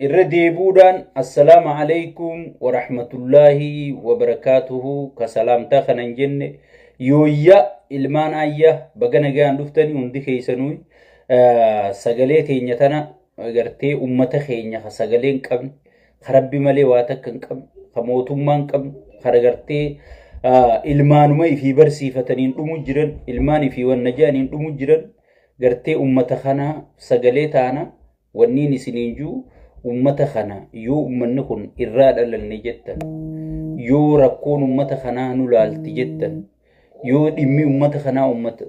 Irra deebi'uudhaan assalaamu alaikum warahmatullaahi wabarakaatuhu ka salaamtaa kana hin jenne yooyya ilmaan ayya baga nagaan dhuftanii hundi keessanuu sagalee teenya tana gartee ummata keenya ka sagalee hin qabne ka rabbi malee waa takka hin qabne ka mootummaa hin qabne ka gartee ilmaanuma ifii barsiifataniin dhumu jiran ilmaan ifii wanna jedhaniin dhumu jiran gartee ummata kana sagalee taana. Wanniin isiniin ji'u ummata kana yoo ummanni kun irraa dhalanne jettan, yoo rakkoon ummata kanaa nu laalti jettan, yoo dhimmi ummata kanaa ummata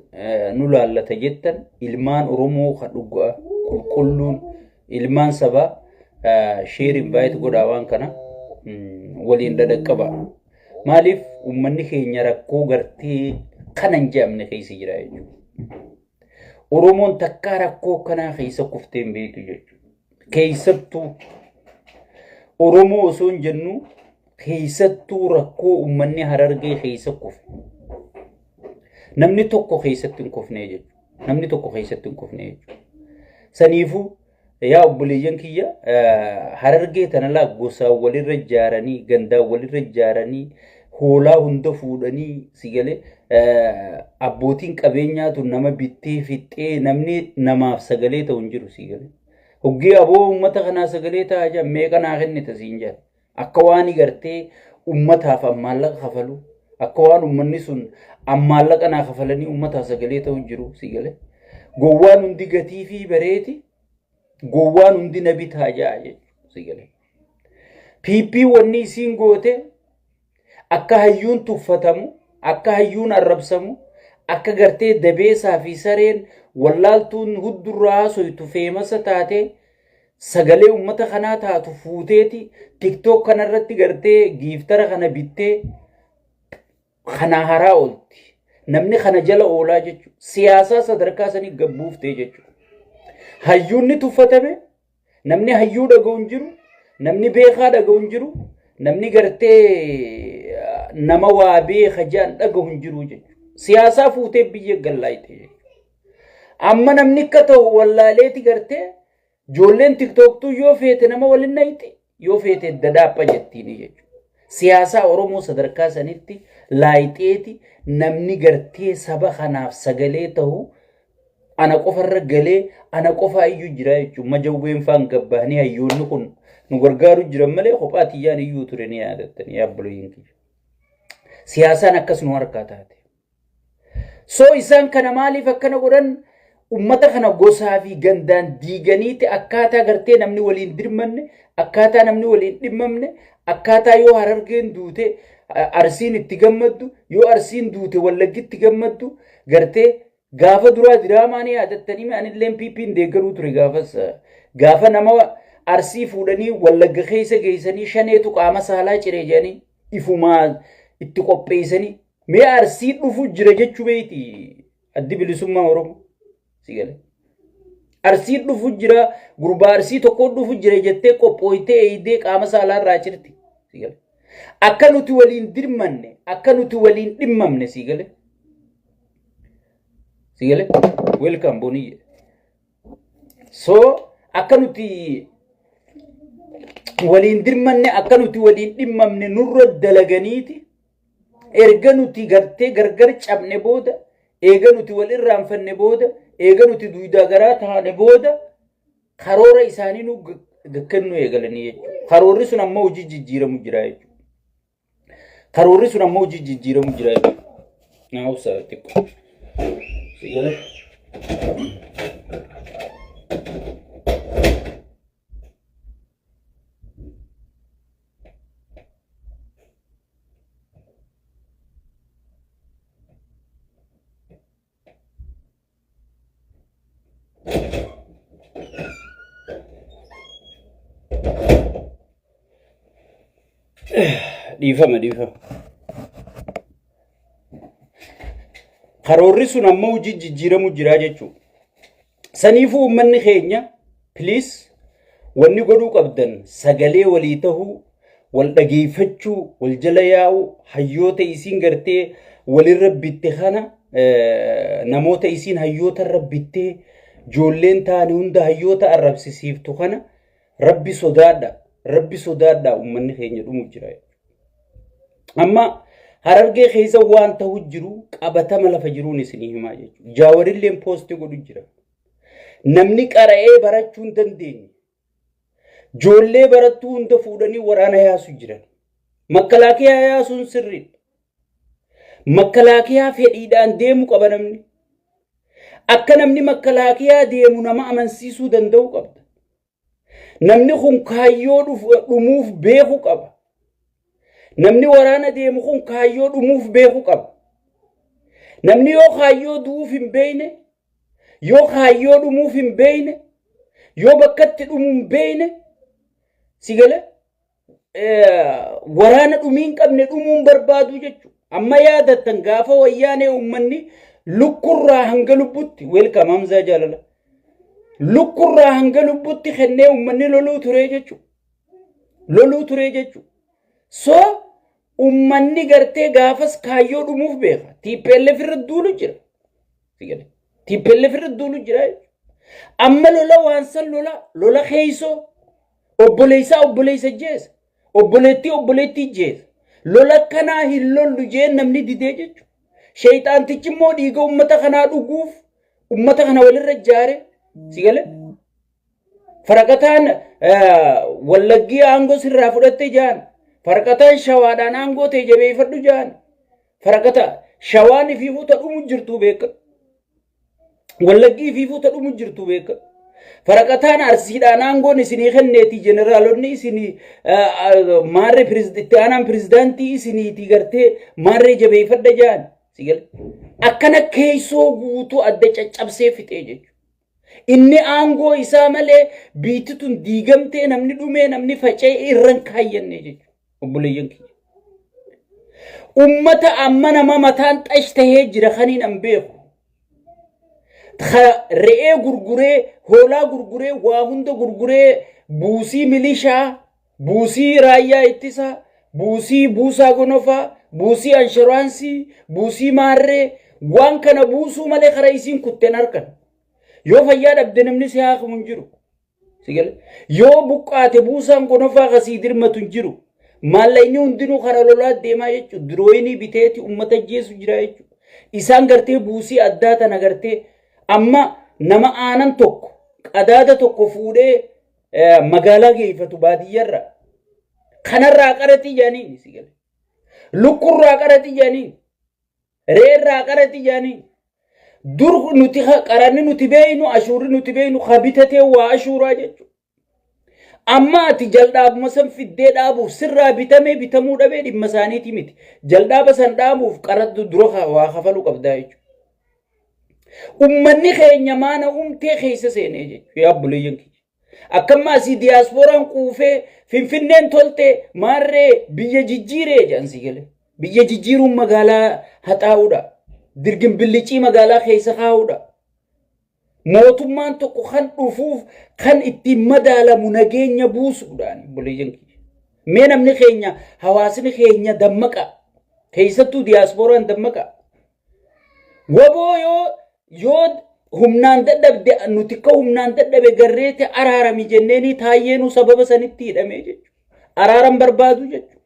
nu laallata jettan ilmaan Oromoo ka dhugaa qulqulluun ilmaan sabaa share invite godhaa waan kana waliin dhadhaqqabaa. Maaliif ummanni keenya rakkoo gartee kana hin je'amne keessa jira jechuudha. Oromoon takkaa rakkoo akkanaa keessa kuftee hin beektu jechuudha. Keessattuu Oromoo osoo hin jennu keessattuu rakkoo uummanni Harargee keessa kufe. Namni tokko keessatti hin kufnee jechuudha. Namni tokko keessatti hin kufnee jechuudha. Saniifuu yaa obboleeyyan kiyya Harargee tana laa gosaan walirra ijaaranii gandaan walirra ijaaranii hoolaa hunda fuudhanii si galee abbootiin qabeenyaatu nama bittee fixxee namni namaaf sagalee ta'u hin jiru si galee. Hoggii aboo uummata kanaa sagalee ta'a jedhan meeqa naa kennita siin jedhan. Akka waan gartee ummataaf ammaallaqa kafalu akka waan ummanni sun ammaallaqa naa kafalanii ummataaf sagalee ta'u jiru si galee. Gowwaan hundi gatii fi bareeti gowwaan hundi na bitaa ja'a jechuudha si galee. PP wanni isiin goote akka hayyuun tuffatamu akka hayyuun arrabsamu akka gartee dabeesaa fi sareen wallaaltuun huddurraa haasoytu feemasa taatee sagalee ummata kanaa taatu fuuteeti tiktok kanarratti gartee giiftara kana bittee kanaa haraa oolti. Namni kana jala oolaa jechuudha. Siyaasaa sadarkaa sanii gabbuuftee jechuudha. Hayyuun ni tuffatame, namni hayyuu dhaga'u hin jiru, namni beekaa dhaga'u hin jiru, namni gartee nama waa beeka jedhan dhaga'u hin jiru jechuudha. Siyaasaa fuutee biyya gallaayite jechuudha. Amma namni akka ta'u wallaaleeti gartee ijoolleen tiktooktuu yoo feete nama waliin nayxi yoo feete dadaapha jettiini jechuudha. Siyaasaa Oromoo sadarkaa sanitti laayixeeti namni gartee saba kanaaf sagalee ta'u ana qofarra galee ana qofaa iyyuu jira jechuudha. Majawween faan gabbaanii hayyoonni kun nu gargaaru jiran malee kophaa tiyyaan iyyuu ture ni yaadattanii yaabbalooyin kiyya. Siyaasaan akkas nu harkaa taate. So isaan kana maaliif akkana godhan ummata kana gosaa fi gandaan diiganiiti akkaataa gartee namni waliin dirmanne akkaataa namni waliin dhimmamne akkaataa yoo harargeen duute arsiin itti gammaddu yoo arsiin duute wallaggi itti gammaddu gartee gaafa duraa diraamaa ni yaadattanii anilleen PP'n deeggaruu ture gaafas gaafa nama arsii fuudhanii wallagga keessa geessanii shaneetu qaama saalaa ciree jedhanii ifumaa itti qopheessanii Mee Arsii dhufu jira jechuu beeyti addi bilisummaa Oromoo. Si gale. Arsii dhufu jira gurbaa Arsii tokko dhufu jira jettee qophooytee eeydee qaama saalaa irraa cirti. Si gale. Akka nuti waliin dirmanne akka nuti waliin dhimmamne si gale. Si gale. Welcome Boniyye. So akka nuti waliin dirmanne akka nuti waliin dhimmamne nurra dalaganiiti. Erga nuti gartee gargar cabne booda, eega nuti wal irraanfanne booda, eega nuti duydaa garaa taane booda karoora isaanii nu kennuu eegalanii jechuudha. Karoorri sun ammoo hojii jijjiiramu jira jechuudha. Karoorri sun ammoo hojii jijjiiramu jira jechuudha. Naa obsa xiqqoo. Si galee? Dhiifama dhiifama. Karoorri sun ammoo hojii jijjiiramu jira jechuudha. Saniifuu uummanni keenya please wanni godhuu qabdan sagalee walii tahuu, wal dhageeffachuu, wal jala yaa'uu, hayyoota isiin gartee walirra bitte kana namoota isiin hayyoota irra bittee ijoolleen taane hunda hayyoota arrabsisiiftu kana Rabbi sodaadha. Rabbi sodaadha uummanni keenya dhumu jira. Amma Harargee keessa waan ta'u jiru qabatama lafa jiruun isinii himaa jechuudha. Jaawarilleen post godhu jira. Namni qara'ee barachuu hin dandeenye. Ijoollee barattuu hunda fuudhanii waraana yaasu jiran. Makalaakiyaa yaasuun sirriidha. Makalaakiyaa fedhiidhaan deemu qaba namni. Akka namni makalaakiyaa deemu nama amansiisuu danda'u qabda. Namni kun kaayyoo dhumuuf beeku qaba. Namni waraana deemu kun kaayyoo dhumuuf beeku qaba. Namni yoo kaayyoo du'uuf hin beekne, yoo kaayyoo dhumuuf hin beekne, yoo bakkatti dhumuu hin beekne, si gala waraana dhumii hin qabne dhumuun barbaadu jechuudha. Amma yaadattan gaafa wayyaanee uummanni lukkurraa hanga lubbutti welcome Hamzaa Jaalala. Lukkurraa hanga lubbutti kennee uummanni loluu ture jechuudha. Loluu ture jechuudha. So uummanni gartee gaafas kaayyoo dhumuuf beeka. TPLF irra duulu jira. TPLF irra duulu jira jechuudha. Amma lola waan san lola lola keeysoo obboleessaa obboleessa jeessa. Obboleettii obboleettii jeessa. Lola kanaa hin lollu jeen namni didee jechuudha. Sheexaantichi immoo dhiiga uummata kanaa dhuguuf uummata kana walirra ijaare si galee. Faraqataan Wallaggii aangoo sirraa fudhatte jaan. Faraqataan Shawaadhaan aangoo ta'e jabeeffadhu jaan. Faraqata Shawaan ifiifuu ta dhumu jirtu beeka. Wallaggii ifiifuu ta dhumu jirtu beeka. Faraqataan Arsiidhaan aangoon isinii kenneeti jeneraalonni isinii maarree itti aanaan pirezidaantii isiniiti gartee maarree jabeeffadha jaan. Akkana keessoo guutuu adda caccabsee fixee jechuudha. Inni aangoo isaa malee biitti tun diigamtee namni dhumee namni faca'ee irra hin kaayyanne jechuudha. Obboleeyyan kiyya. Ummata amma nama mataan xash tahee jira kaniin an beeku. Re'ee gurguree, hoolaa gurguree, waa hunda gurguree buusii milishaa, buusii raayyaa ittisaa, buusii buusaa gonofaa, buusii anshuraansii, buusii maarree waan kana buusuu malee karaa isiin kutteen harkan. Yoo fayyaa dhabde namni si haakamu hin jiru. Yoo buqqaate buusaan gonofaa kasii dirmatu hin jiru. Maallaqni hundinuu karaa lolaa deemaa jechuudha. Dirooyinii biteeti uummata ajjeesu jira jechuudha. Isaan gartee buusii addaa tana gartee amma nama aanan tokko qadaada tokko fuudhee magaalaa geeffatu baadiyyarra. Kanarraa qaraxii jedhanii si gale. Lukkurraa qaraxii jedhanii. Reerraa qaraxii jedhanii. Dur nuti qaranni nuti beeynu ashuurri nuti beeynu ka bitatee waa ashuuraa jechuudha. Amma ati jaldaabuma san fiddee dhaabuuf sirraa bitamee bitamuu dhabee dhimma isaaniiti miti. Jaldaaba san dhaabuuf qaraxu dura waa kafaluu qabdaa jechuudha. Ummanni keenya maana umtee keessa seenee jechuudha. Yaa obboleeyyan kiyya. Akkamma asii diyaaspooraan quufee Finfinneen tolte maarree biyya jijjiiree jedhan si galee. Biyya jijjiiruun magaalaa haxaa'uudha. Dirgin billicii magaalaa keessa kaa'uudha. Mootummaan tokko kan dhufuuf kan ittiin madaalamu nageenya buusuudhaan obboleeyyan kiyya. Mee namni keenya hawaasni keenya dammaqa. Keessattuu diyaaspooraan dammaqa. Waboo yoo humnaan dadhabde nuti akka humnaan dadhabe garreete araarami jenneeni taayyeenuu sababa sanitti hidhamee jechuudha. Araaran barbaadu jechuudha.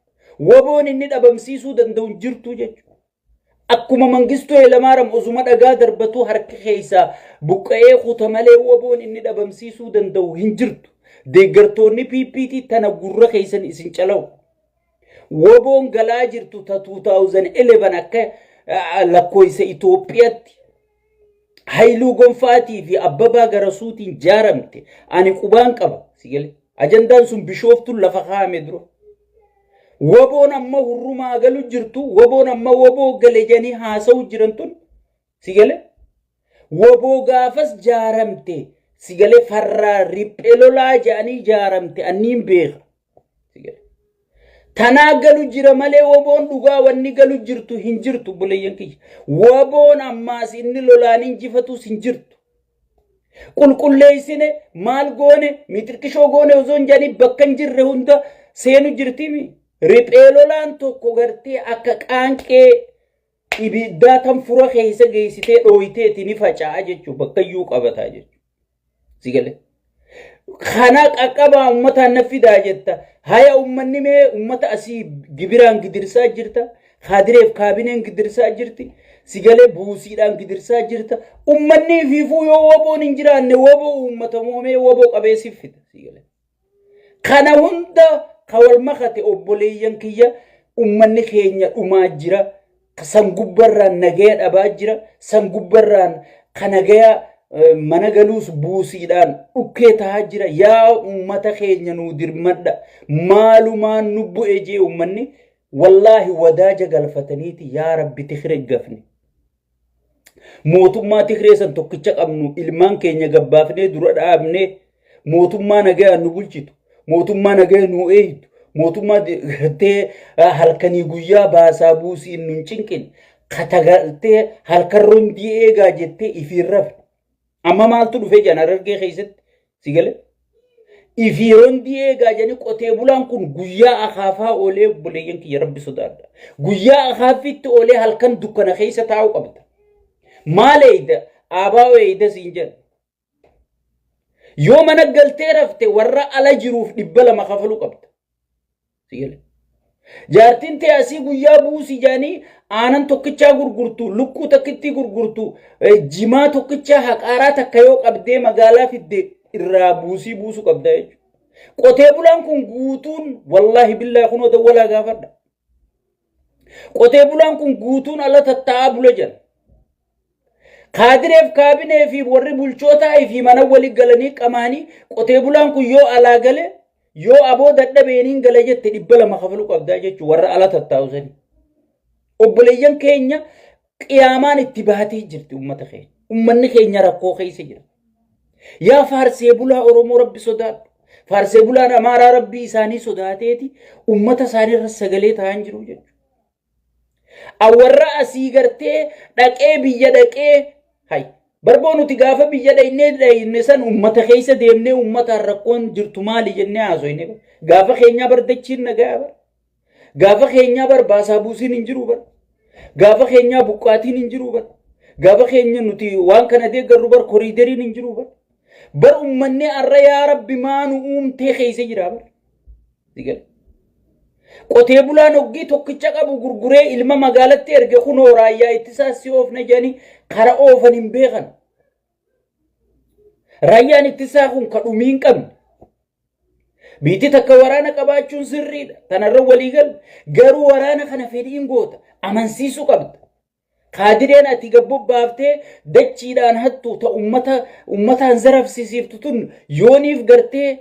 Waboon inni dhabamsiisuu danda'u hin jirtu jechuudha. Akkuma Mangistuu Hayilamaariyaam osuma dhagaa darbatu harki keessaa buqqa'ee kuta malee waboon inni dhabamsiisuu danda'u hin jirtu. Deeggartoonni PPT tana gurra keessan isin calawu. Waboon galaa jirtu ta 2011 akka lakkoofsa Itoophiyaatti Haayiluu Gonfaatii fi Abbabaa Garasuutiin jaaramte ani qubaan qaba. Sigale. Ajandaan sun Bishooftuun lafa kaa'ame dura. Waboon amma hurrumaa galu jirtu, waboon amma waboo gale jedhanii haasa'u jiran tun sigale. Waboo gaafas jaaramte sigale farraa riphee lolaa jedhanii jaaramte anniin beeka. Sigale. Tanaa galu jira malee waboon dhugaa wanni galu jirtu hin jirtu obboleeyyan kiyya. Waboon ammaas inni lolaan injifatus hin jirtu. Qulqulleessine maal goone mixirqishoo goone osoo hin jedhanii bakka hin jirre hunda seenu jirtimi. Riphee lolaan tokko gartee akka qaanqee ibiddaa tan fura keessa geessitee dhooyiteeti ni faca'a jechuudha. Bakka iyyuu qabataa jechuudha. Si galee. Kana qaqqabaa uummataan na fidaa jetta. Haya uummanni mee uummata asii gibiraan gidirsaa jirta. Kaadireef kaabineen gidirsaa jirti. Sigalee buusiidhaan gidirsaa jirta. Uummanni fiifuu yoo woboon hin jiraanne woboo uummata moomee woboo qabee siif fida. Sigalee. Kana hunda ka wal makate obboleeyyan kiyya, uummanni keenya dhumaa jira. San gubbarraan nagaya dhabaa jira. San gubbarraan ka nagaya mana galuus buusiidhaan dhukkee tahaa jira. Yaa uummata keenya, nuu dirmadha. Maalumaan nu bu'e jee uummanni wallaahi wadaaja galfataniiti yaa Rabbi tikire gafne. Mootummaa tikiree san tokkicha qabnu ilmaan keenya gabbaafnee dura dhaabnee, mootummaa nagayaan nu bulchitu, mootummaa nagaya nu eeydu, mootummaa gartee halkanii guyyaa baasaa buusiin nun cinqin, katagaltee halkan rondii eegaa jettee ifiin rafne. Amma maaltu dhufee jedhan Harargee keessatti si gale? Ifii rondii eegaa jedhanii qotee bulaan kun guyyaa akaafaa oolee, obboleeyyan kiyya, Rabbi sodaadha. Guyyaa akaaffitti oolee halkan dukkana keessa taa'uu qabda. Maal eeyda? Aabaa eeyda siin jedha. Yoo mana galtee rafte warra ala jiruuf 200 kafaluu qabda. Si gale? Jaartiin ta'e asii guyyaa buusii jaanii aanan tokkichaa gurgurtu, lukkuu takkittii gurgurtu, jimaa tokkichaa haqaaraa takka yoo qabdee magaalaa fidde irraa buusii buusuu qabda jechuudha. Qotee bulaan kun guutuun wallaahi billaahi kunoo dawwalaa gaafadha. Qotee bulaan kun guutuun ala tattaa'aa bula jira. Kaadireef kaabinee fi warri bulchootaa fi mana walii galanii qamaanii qotee bulaan kun yoo alaa gale, yoo aboo dadhabeeniin gala jette, 200 kafaluu qabdaa jechuun warra ala tattaa'u sanii. Obboleeyyan keenya, qiyaamaan itti baatee jirti uummata keenya. Uummanni keenya rakkoo keessa jira. Yaa faarsee bulaa Oromoo, Rabbi sodaadhu. Faarsee bulaan Amaaraa Rabbii isaanii sodaateeti uummata isaanii irra sagalee ta'an jiru jechuudha. Warra asii gartee dhaqee biyya dhaqee hay barboo nuti gaafa biyya dhaynee dhayne san uummata keessa deemnee uummataan rakkoon jirtu maali jennee haasoyne. Gaafa keenyaa bar dachiin nagaa bar. Gaafa keenyaa bar baasaa buusiin hin jiru bar. Gaafa keenyaa buqqaatiin hin jiru bar. Gaafa keenya nuti waan kana deeggarru bar koriideriin hin jiru bar. Bar uummanni arra yaa Rabbi maanu uumtee keessa jira bar. Qotee bulaan hoggii tokkicha qabu gurguree ilma magaalatti erge, kunoo raayyaa ittisaa si oofna jedhanii kara oofan hin beekan. Raayyaan ittisaa kun ka dhumii hin qabne. Biitti takka waraana qabaachuun sirriidha. Tanarra walii galu. Garuu waraana kana fedhiin goota. Amansiisuu qabda. Kaadireen ati gabbobaaftee dachiidhaan hattu ta ummata ummataan zarafsisiiftu tun yooniif gartee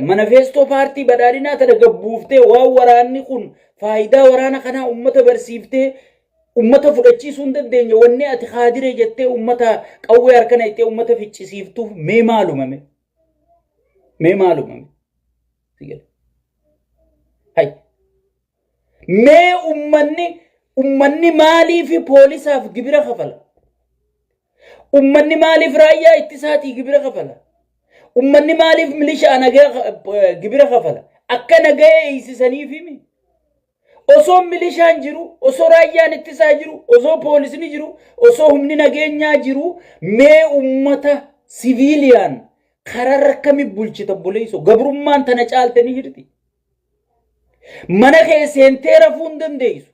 manifeestoo paartii badhaadhinaa tana gabbuuftee waan waraanni kun faayidaa waraana kanaa ummata barsiiftee ummata fudhachiisuu hin dandeenye, wanni ati kaadiree jettee ummata qawwee harkana ittee ummata ficcisiiftuuf mee maalumame? Mee maalumame? Hay. Mee ummanni maaliif poolisaaf gibira kafala? Ummanni maaliif raayyaa ittisaatii gibira kafala? Ummanni maaliif milishaa nagaa gibira kafala? Akka nagaya eeysisaniif himi. Osoo milishaan jiru, osoo raayyaan ittisaa jiru, osoo poolisni jiru, osoo humni nageenyaa jiru, mee ummata siviiliyaan kararra akkami bulchita obboleessoo? Gabrummaan tana caalte ni jirti. Mana kee seentee rafuu hin dandeessu.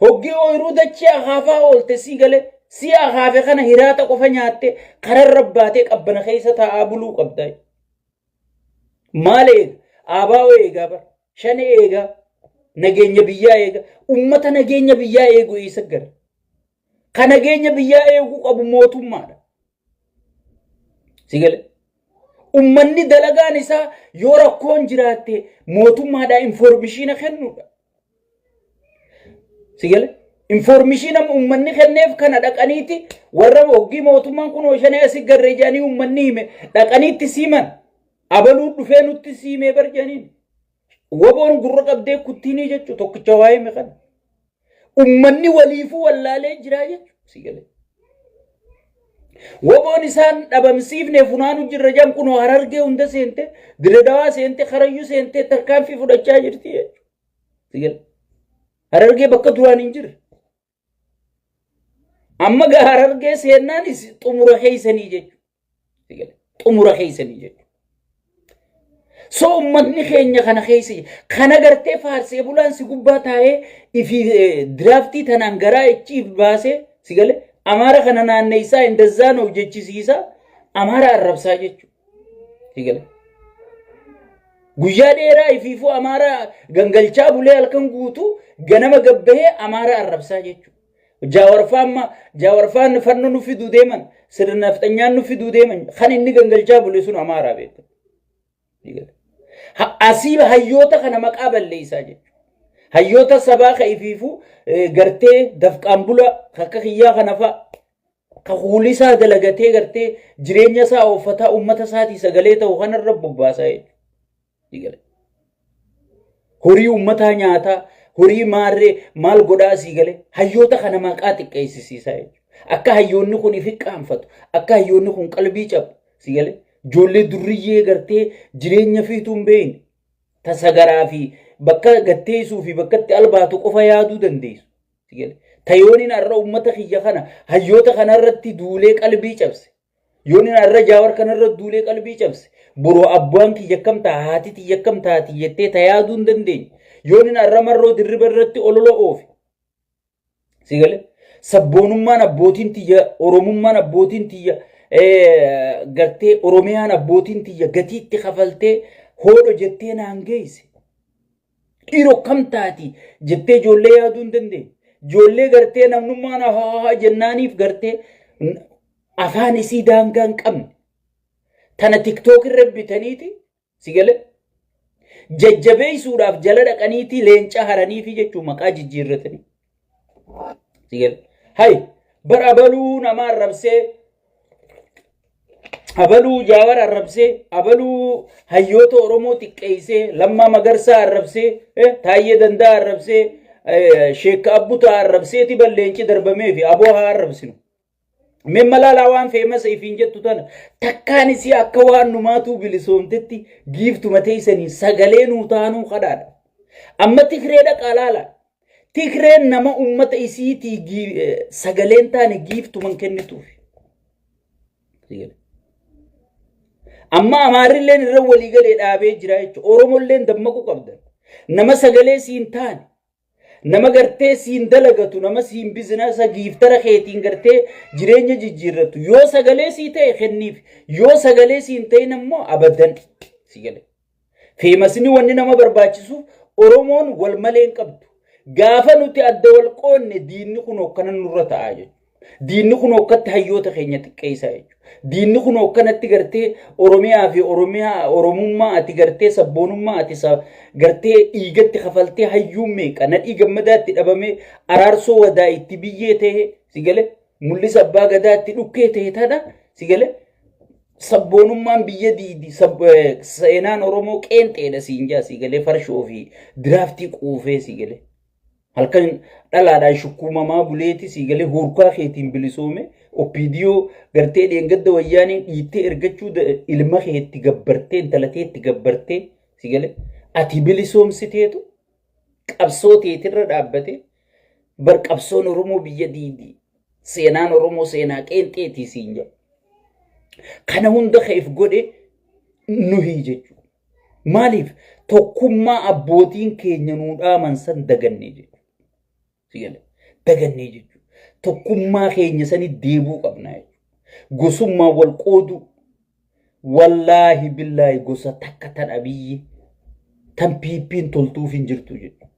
Hoggii ooyiruu dachee akaafaa oolte sii galee si akaafe kana hiraata qofa nyaatte kararra baatee qabbana keessa taa'aa buluu qabda. Maal eega? Abaa'oo eegaa bara. Shane eegaa. Nageenya biyyaa eega. Ummata nageenya biyyaa eegu eessa gara? Ka nageenya biyyaa eeguu qabu mootummaadha. Si galee? Ummanni dalagaan isaa yoo rakkoon jiraatte mootummaadhaa information kennuudha. Si galee? Information uummanni kenneef kana dhaqaniiti warra hoggii mootummaan kun shanee asii garree jedhanii uummanni hime dhaqaniitti siiman. Abaluu dhufee nutti siimee bar jedhaniin. Waboon gurra qabdee kuttiinii jechuun tokkicha waa'ee hime kana. Uummanni waliifuu wallaalee jiraa jechuudha. Si galee? Waboon isaan dhabamsiifne funaanu jirra jedhan kunoo Harargee hunda seente, Diredawaa seente, Karayyuu seente tarkaanfii fudhachaa jirti jechuudha. Si galee? Harargee bakka duraan hin jirre. Amma gaa Harargee seennaan xumura keessanii jechuudha. Si galee? Xumura keessanii jechuudha. So uummatni keenya kana keessa kana gartee faarsee bulaan si gubbaa taa'ee ifi diraaftii tanaan garaa ichiif baasee si galee Amaara kana naanneessaa indazzaa nuuf jechisiisa Amaara arrabsaa jechuudha. Si galee. Guyyaa dheeraa ifiifuu Amaara gangalchaa bulee halkan guutuu ganama gabbahee Amaara arrabsaa jechuudha. Jaawarfaan ma jaawarfaan fanno nu fiduu deeman sirna nafxanyaan nu fiduu deeman kan inni gangalchaa bule sun Amaaraa beekama. Asii hayyoota kana maqaa balleessaa jechuudha. Hayyoota sabaa ka ifiifuu gartee dafqaan bula akka kiyyaa kana fa'a ka huulisaa dalagatee gartee jireenya isaa ooffataa uummata isaatii sagalee ta'u kanarra bobbaasaa jechuudha. Horii uummataa nyaataa, horii maarree maal godhaa asii galee hayyoota kana maqaa xiqqeessisiisaa jechuudha. Akka hayyoonni kun ifi qaanfatu, akka hayyoonni kun qalbii cabu si galee ijoollee durriyyee gartee jireenya fiituu hin beekne tasagaraa fi bakka gatteessuu fi bakka itti albaatu qofa yaaduu dandeessu. Si galee tayooniin har'a uummata kiyya kana hayyoota kanarratti duulee qalbii cabse. Yoon har'a Jaawar kanarra duulee qalbii cabse boroo abbaan kiyya akkam ta'a haati tiyya akkam taati jettee ta yaaduu hin dandeenye. Yoon har'a Marroo Dirriba irratti olola oofe. Si galee sabboonummaan abbootiin tiyya Oromummaan abbootiin tiyya gartee Oromiyaan abbootiin tiyya gatii itti kafaltee hoodho jettee naan geesse. Dhiiroo kam taati jettee ijoollee yaaduu hin dandeenye. Ijoollee gartee namnummaan haa jennaaniif gartee afaan isii daangaa hin qabne. Tana TikTok irra bitaniiti si galee jajjabeessuudhaaf jala dhaqaniiti leenca haraniifi jechuun maqaa jijjiirratanii. Si galee hay bar abaluu nama arrabsee abaluu Jaawar arrabsee abaluu hayyoota Oromoo xiqqeessee Lammaa Magarsaa arrabsee Taayyee Danda'a arrabsee Sheekka Abbutaa arrabseeti bar leenci darbamee fi aboo haa arrabsinu. Mee malaalaa waan feemasa ifiin jettu tana takkaan isii akka waan numaatuu bilisoomtetti giiftuma teessanii sagalee nuu taanuu kadhaadha. Amma Tigree dhaqaa laala. Tigreen nama ummata isiitii sagaleen taane giiftuman kennituuf. Amma Amaarrilleen irra walii galee dhaabee jira jechuudha. Oromolleen dammaquu qabdan. Nama sagalee siin taane nama gartee siin dalagatu nama siin bizinasa giiftara keetiin gartee jireenya jijjiirratu yoo sagalee sii ta'e kenniif yoo sagalee siin ta'in ammoo abadan si gale. Feemasni wanni nama barbaachisuuf Oromoon wal malee hin qabdu. Gaafa nuti adda wal qoonne diinni kun hokkana nurra ta'a jechuudha. Diinni kun hokkatti hayyoota keenya xiqqeessaa jechuudha. Diinni kun hokkanatti gartee Oromiyaa fi Oromiyaa Oromummaa ati gartee sabboonummaa ati gartee dhiigatti kafaltee hayyuun meeqa Nadhii Gammadaatti dhabamee Araarsoo Wadaa itti biyyee ta'e si gale Mul'isa Abbaa Gadaatti dhukkee ta'e tana si gale sabboonummaan biyya diidi seenaan Oromoo qeenxeedha siin jaa si galee farshoo fi diraaftii quufee si galee. Halkan dhalaadhaan shukkuumamaa buleeti sii galee huurkaa keetiin bilisoome OPDO gartee dheengadda wayyaaniin dhiittee ergachuu ilma keetti gabbartee intala teetti gabbartee sii galee ati bilisoomsiteetu qabsoo teetirra dhaabbate bar qabsoon Oromoo biyya diidi seenaan Oromoo seenaa qeenxeetii siin jedha. Kana hunda ka'eef godhe nuhii jechuudha. Maaliif tokkummaa abbootiin keenya nuu dhaaman san dagannee jechuudha. Si gale? Dagannee jechuudha. Tokkummaa keenya sani deebuu qabna jechuudha. Gosummaa wal qooduu. Wallaahi billaahi gosa takka tan Abiyyi tan PPn toltuuf hin jirtu jechuudha.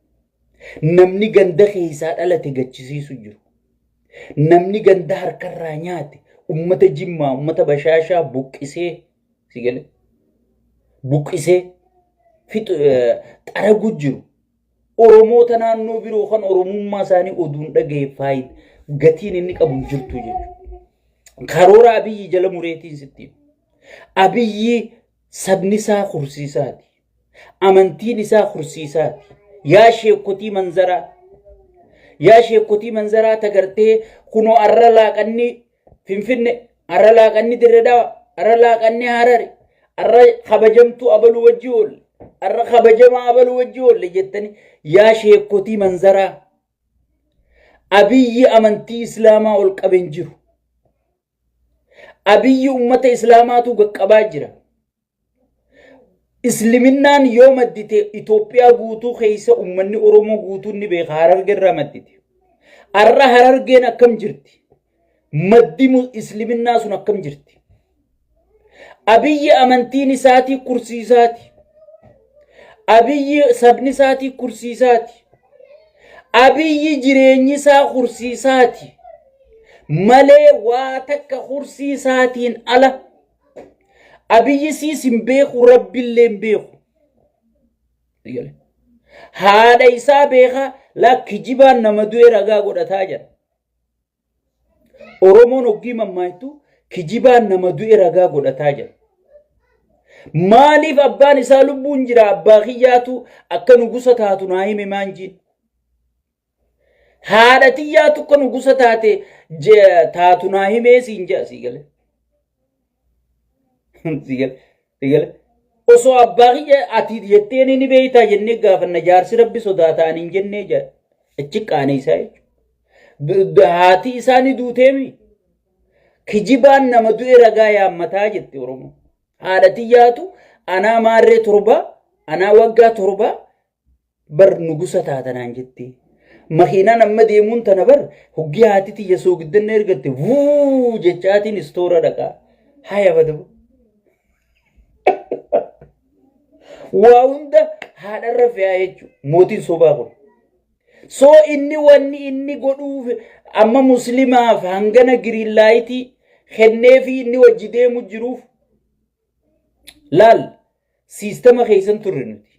Namni ganda keessaa dhalate gachisiisu jiru. Namni ganda harkarraa nyaate ummata Jimmaa ummata Bashaashaa buqqisee si gale buqqisee fixu xaragu jiru. Oromoota naannoo biroo kan Oromummaa isaanii oduun dhagaye faayida gatiin inni qabu hin jirtu jechuudha. Karoora Abiyyi jala mureetiin sitti hima. Abiyyi sabni isaa kursiisaati. Amantiin isaa kursiisaati. Yaa sheekotii manzaraa. Yaa sheekotii manzaraa tagartee kunoo arra laaqanni Finfinne, arra laaqanni Dirre Dhawa, arra laaqanni Harari, arra kabajamtuu abaluu wajji oolle, arra kabajamaa abaluu wajji oolle jettanii yaa sheekotii manzaraa. Abiyyi amantii Islaamaa ol qabe hin jiru. Abiyyi ummata Islaamaatu qaqqabaa jira. Isliminnaan yoo maddite Itoophiyaa guutuu keessa uummanni Oromoo guutuun ni beeka Hararge irraa maddite. Arra Harargeen akkam jirti? Maddi isliminnaa sun akkam jirti? Abiyyi amantiin isaatii kursii isaati. Abiyyi sabni isaatii kursii isaati. Abiyyi jireenyi isaa kursii isaati. Malee waa takka kursii isaatiin ala. Abiyyi siis hin beeku rabbillee hin beeku. Haadha isaa beekaa laa kijibaan nama du'e ragaa godhataa jira. Oromoon hoggii mammaaktu kijibaan nama du'e ragaa godhataa jira. Maaliif abbaan isaa lubbuun jira abbaa kiyyaatu akka nugusa taatu naa hime maan jiin. Haadha tiyyaatu akka nugusa taate taatu naa himee siin jedha sii galee. Sii galee. Sii galee. Osoo abbaa kiyya ati jettee ni beektaa jennee gaafanna jaarsi rabbi sodaataan hin jennee jedha. Achi qaaneessaa jechuudha. Haati isaa ni duuteemi. Kijibaan nama du'e ragaa yaammataa jette Oromoo. Haadha tiyyaatu anaa maarree torbaa anaa waggaa torbaa bar nugusa taatanaan jettee. Makiinaan amma deemuun tana bar hoggii haati tiyya soogiddanna ergatte vuu jechaatiin istoora dhaqaa. Haya badabu. Waa hunda haadharra fe'aa jechuudha. Mootiin sobaa kun. Soo inni wanni inni godhuuf amma muslimaaf hangana giriin laayitii kenneefii inni wajji deemu jiruuf laal siistama keessan turre nuti.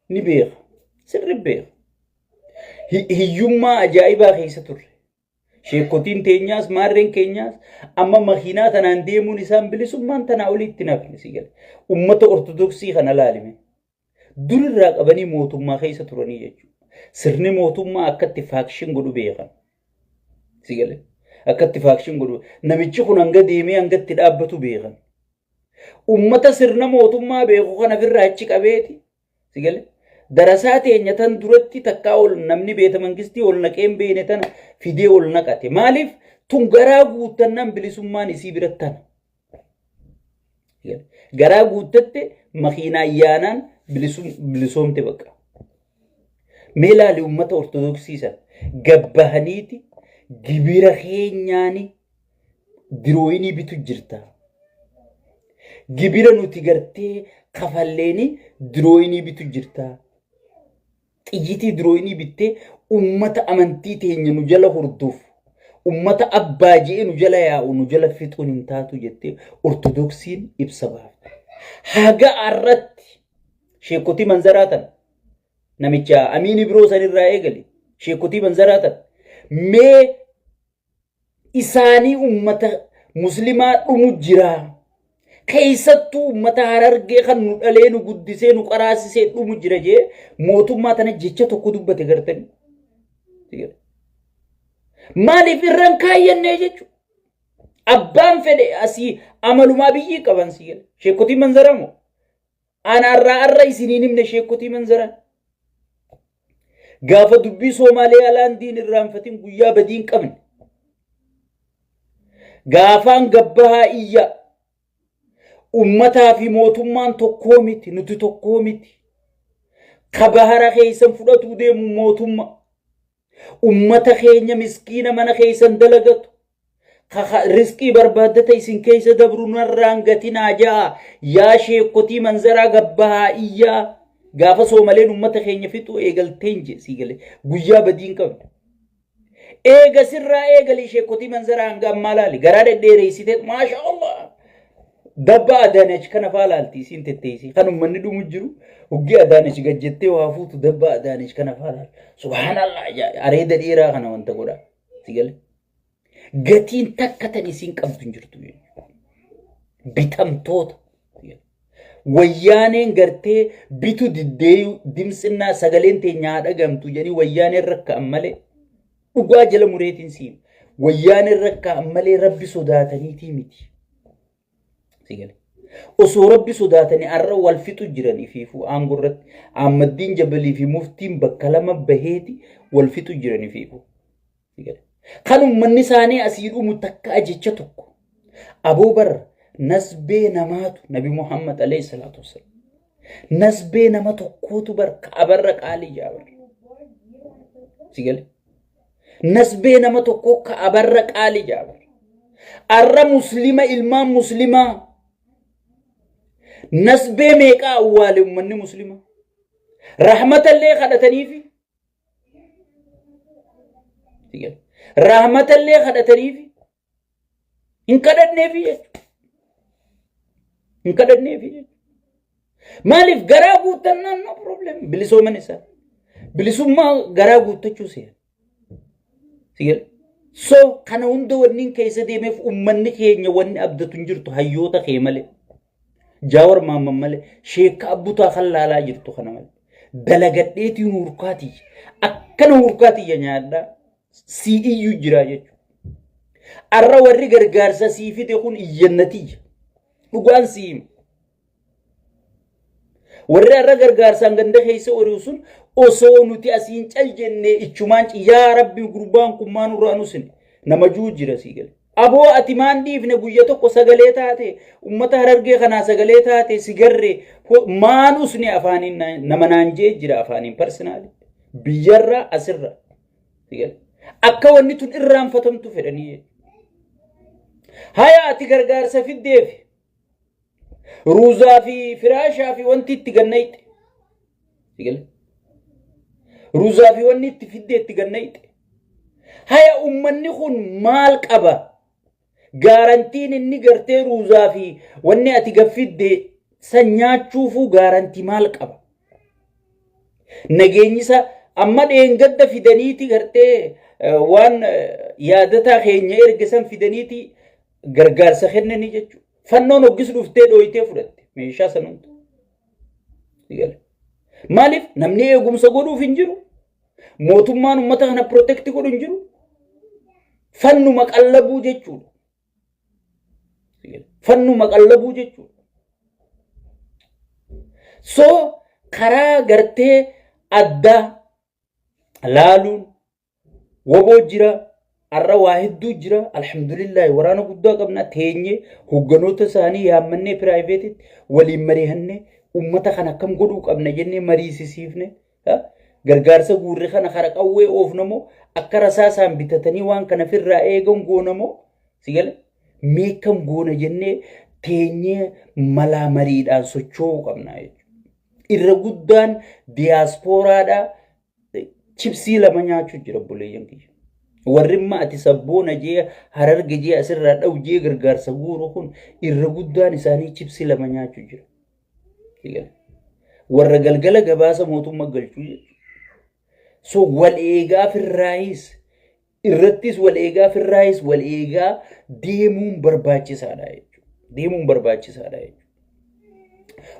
Ni beeka. Sirri beeka. Hiyyummaa ajaa'ibaa keessa turre. Sheekotiin teenyaas maarreen keenyaas amma makiinaa tanaan deemuun isaan bilisummaan tanaa olitti nafne si gala. Ummata Ortodoksii kana laalime. Durirraa qabanii mootummaa keessa turanii jechuudha. Sirni mootummaa akkatti faakshin godhu beekan. Si gale. Akkatti faakshin godhu. Namichi kun hanga deemee hanga itti dhaabbatu beekan. Ummata sirna mootummaa beeku kana ofirraa achi qabeeti. Si gale? Darasaa teenya tan duratti takkaa ol namni beeta mangistii ol naqee hin beekne tana fidee ol naqate. Maaliif tun garaa guuttannaan bilisummaan isii biratti tana. Garaa guuttatte makiinaa yaanaan bilisoomte bakka. Mee laali ummata Ortodoksii sana gabbahaniiti gibira keenyaani dirooyinii bitu jirta. Gibira nuti gartee kafalleeni dirooyinii bitu jirta. Xiyyitii dirooyinii bittee ummata amantii teenya nu jala hordofu ummata abbaa je'ee nu jala yaa'u nu jala fixuun hin taatu jettee Ortodoksiin ibsa baafte. Haga har'atti sheekotii manzaraa tana namicha Amiini biroo sanirraa eegale sheekotii manzaraa tana mee isaanii ummata muslimaa dhumu jira. Keessattuu ummata Harargee kan nu dhalee nu guddisee nu qaraasisee dhumu jira jee mootummaa tana jecha tokko dubbate gartanii. Maaliif irraan kaayyannee jechuudha. Abbaan fedhe asii amalumaa biyyii qaban si gala. Sheekotii manzaramoo. Ana arraa arra isiniin himne sheekotii manzaraa. Gaafa dubbii Soomaaliyaa laandiin irraanfatin guyyaa badii hin qabne. Gaafaan gabbahaa iyya. Ummataa fi mootummaan tokkoo miti nuti tokkoo miti. Ka bahara keessan fudhatuu deemu mootummaa. Ummata keenya miskiina mana keessan dalagatu. Rizqii barbaaddata isin keessa dabru narraan gatinaa ja'a. Yaa sheekotii manzaraa gabbahaa iyyaa. Gaafa soomaleen ummata keenya fixuu eegalteen jee sii galee guyyaa badii hin qabne. Eega sirraa eegalii sheekotii manzaraa hanga ammaa laali garaa dhedheereessitee maasha Allah. Dabba Adaanach kana faa laalti isiin tetteessii kan uummanni dhumu jiru hoggii Adaanach gad jettee waa fuutu dabba Adaanach kana faa laalti. Subhaanallah areeda dheeraa kana wanta godhaa. Si galee. Gatiin takka tan isiin qabdu hin jirtu jechuudha. Bitamtoota. Wayyaaneen gartee bitu diddeeyu dimtsinnaa sagaleen teenya haa dhagamtu jedhanii wayyaaneen rakka'an malee dhugaa jala mureetiin siin wayyaaneen rakka'an malee rabbi sodaataniitii miti. Si gale. Osoo rabbi sodaatanii har'a wal fixu jiran ifiifuu aangoo irratti Ahmaddiin Jabalii fi muftiin bakka lama baheeti wal fixu jiran ifiifuu. Si gale. Kan uummanni isaanii asii dhumu takka jecha tokko. Aboo bar nasbee namaatu Nabi Muhammad alayhi salaatu wassalaam. Nasbee nama tokkootu bar ka'abarra qaalii jaa bar. Si gale? Nasbee nama tokkoo ka'abarra qaalii jaa bar. Arra muslima ilmaan muslimaa nasbee meeqaa awwaale ummanni muslimaa? Rahmatallee kadhataniifi. Si gale? Rahmatallee kadhataniifi. Hin kadhanneefi jechuudha. Hin kadhanneefi jechuudha. Maaliif garaa guuttannaan no problem bilisooman isaa. Bilisummaa garaa guuttachuu seera. Sigale. So kana hunda wanni keessa deemeef uummanni keenya wanni abdatu hin jirtu hayyoota kee malee. Jaawar Maamman malee sheekka abbutaa kan laalaa jirtu kana malee. Dalagadheetiin hurkaatiyya. Akkana hurkaatiyya nyaadhaa. Sii iyyuu jira jechuudha. Arra warri gargaarsa sii fide kun iyyannatiyya. Dhugaan sii hima. Warri arra gargaarsaan ganda keessa ori'u sun osoo nuti asiin cal jennee ichumaan yaa rabbi gurbaan kun maa nurraa nusine nama juu jira sii gale. Aboo ati maan dhiifne guyya tokko sagalee taate ummata harargee kanaa sagalee taate si garre maan usne afaaniin nama naan jee jira afaaniin parsinaalee biyyarraa asirra. Akka wanni tun irraanfatamtu fedhanii. Haya ati gargaarsa fiddeef ruuzaa fi firaashaa fi wanti itti gannayxe. Ruuzaa fi wanni itti fiddee itti gannayxe. Haya ummanni kun maal qaba? Gaarantiin inni gartee ruuzaa fi wanni ati gaffidde san nyaachuufuu gaarantii maal qaba? Nageenyi isaa amma dheengadda fidaniiti gartee waan yaadataa keenya erge san fidaniiti gargaarsa kennanii jechuudha. Fannoon hoggis dhuftee dhooytee fudhatte meeshaa san hunda. Maaliif namni eegumsa godhuuf hin jiru? Mootummaan uummata kana protect godhu hin jiru. Fannuma qallabuu jechuudha. Fannuma qallabuu jechuudha. So karaa gartee addaa laaluun woboo jira arra waa hedduu jira alhamdulillahi waraana guddaa qabna teenye hogganoota isaanii yaammannee piraayiveetitti waliin mari'annee ummata kana akkam godhuu qabna jennee mariisisiifne gargaarsa guurre kana kara qawwee oofnamoo akka rasaasaan bitatanii waan kana firraa eegan goonamoo si gale mee akkam goona jennee teenyee malaa mariidhaan socho'uu qabna jechuudha. Irra guddaan diyaaspooraadhaa chipsii lama nyaachuu jira obboleeyyan kiyya. Warri imma ati sabboona jee hararge jee asirraa dha'u jee gargaarsa guuru kun irra guddaan isaanii chipsii lama nyaachuu jira. Warra galgala gabaasa mootummaa galchuu jechuudha. So wal eegaa firraayis irrattis wal eegaa firraayis wal eegaa deemuun barbaachisaadha jechuudha. Deemuun barbaachisaadha jechuudha.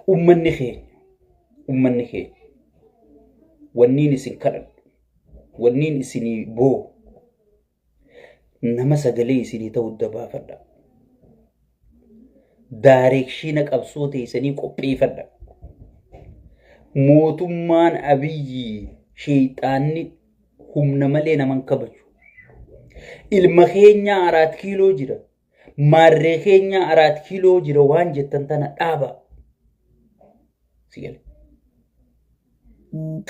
Ummanni keenya ummanni keenya wanniin isin kadhadhu wanniin isinii boo nama sagalee isinii ta'u dabaafadha. Daarekshiina qabsoo teessanii qopheeffadha. Mootummaan Abiyyi sheeyxaanni humna malee nama hin kabaju. Ilma keenya araat kiiloo jira. Maarree keenya araat kiiloo jira waan jettan tana dhaaba. Si gale.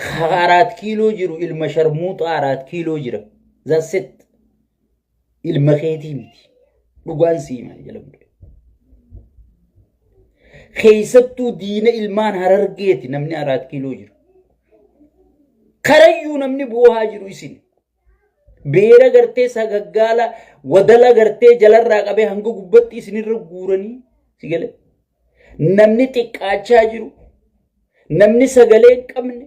Ka araat kiiloo jiru ilma sharmuuxaa araat kiiloo jira. That's it. Ilma keetii miti. Dhugaan sii hima jala mure. Keessattuu diina ilmaan harargeeti namni araat kiiloo jiru. Karayyuu namni boohaa jiru isin. Beera gartee sagaggaala wadala gartee jalarraa qabee hanga gubbatti isinirra guuranii si gale. Namni xiqqaachaa jiru, namni sagalee hin qabne,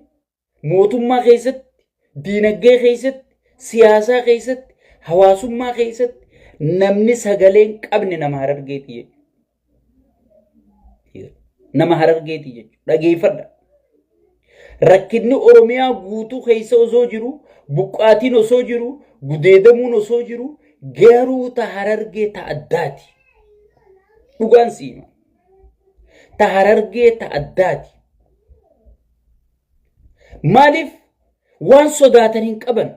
mootummaa keessatti, diinagdee keessatti, siyaasaa keessatti, hawaasummaa keessatti namni sagalee hin qabne nama harargeeti jechuudha. Nama harargeeti jechuudha. Dhageeffadha. Rakkinni Oromiyaa guutuu keessa osoo jiru, buqqaatiin osoo jiru, gudeedamuun osoo jiru, garuu ta harargee ta addaati. Dhugaan si hima. Ta harargee ta addaati. Maaliif waan sodaatan hin qaban,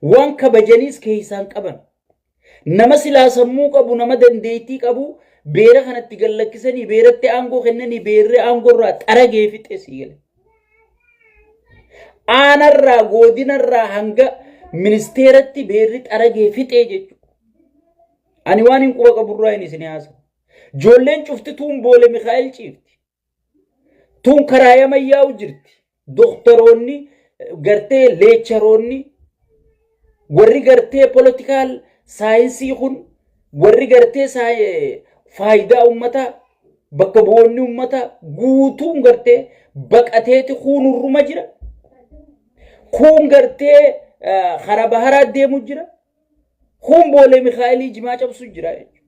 waan kabajaniis keessaa hin qaban. Nama silaa sammuu qabu, nama dandeettii qabu Beera kanatti gad lakkisanii beeratti aangoo kennanii beerri aangoo irraa xaragee fixe sii gale. Aanarraa godinarraa hanga ministeeratti beerri xaragee fixee jechuudha. Ani waan hin quba qaburraa hin isin haasa'u. Ijoolleen cufti tuun boole Mikaa'el ciifti. Tuun karaa yaman yaa'u jirti. Doktaroonni gartee leecharoonni warri gartee politikaal saayinsii kun warri gartee faayidaa uummataa bakka bu'oonni uummataa guutuun gartee baqateeti kuun hurruma jira. Kuun gartee karaa baharaa deemu jira. Kuun boolee Mikaa'elii jimaa cabsu jira jechuudha.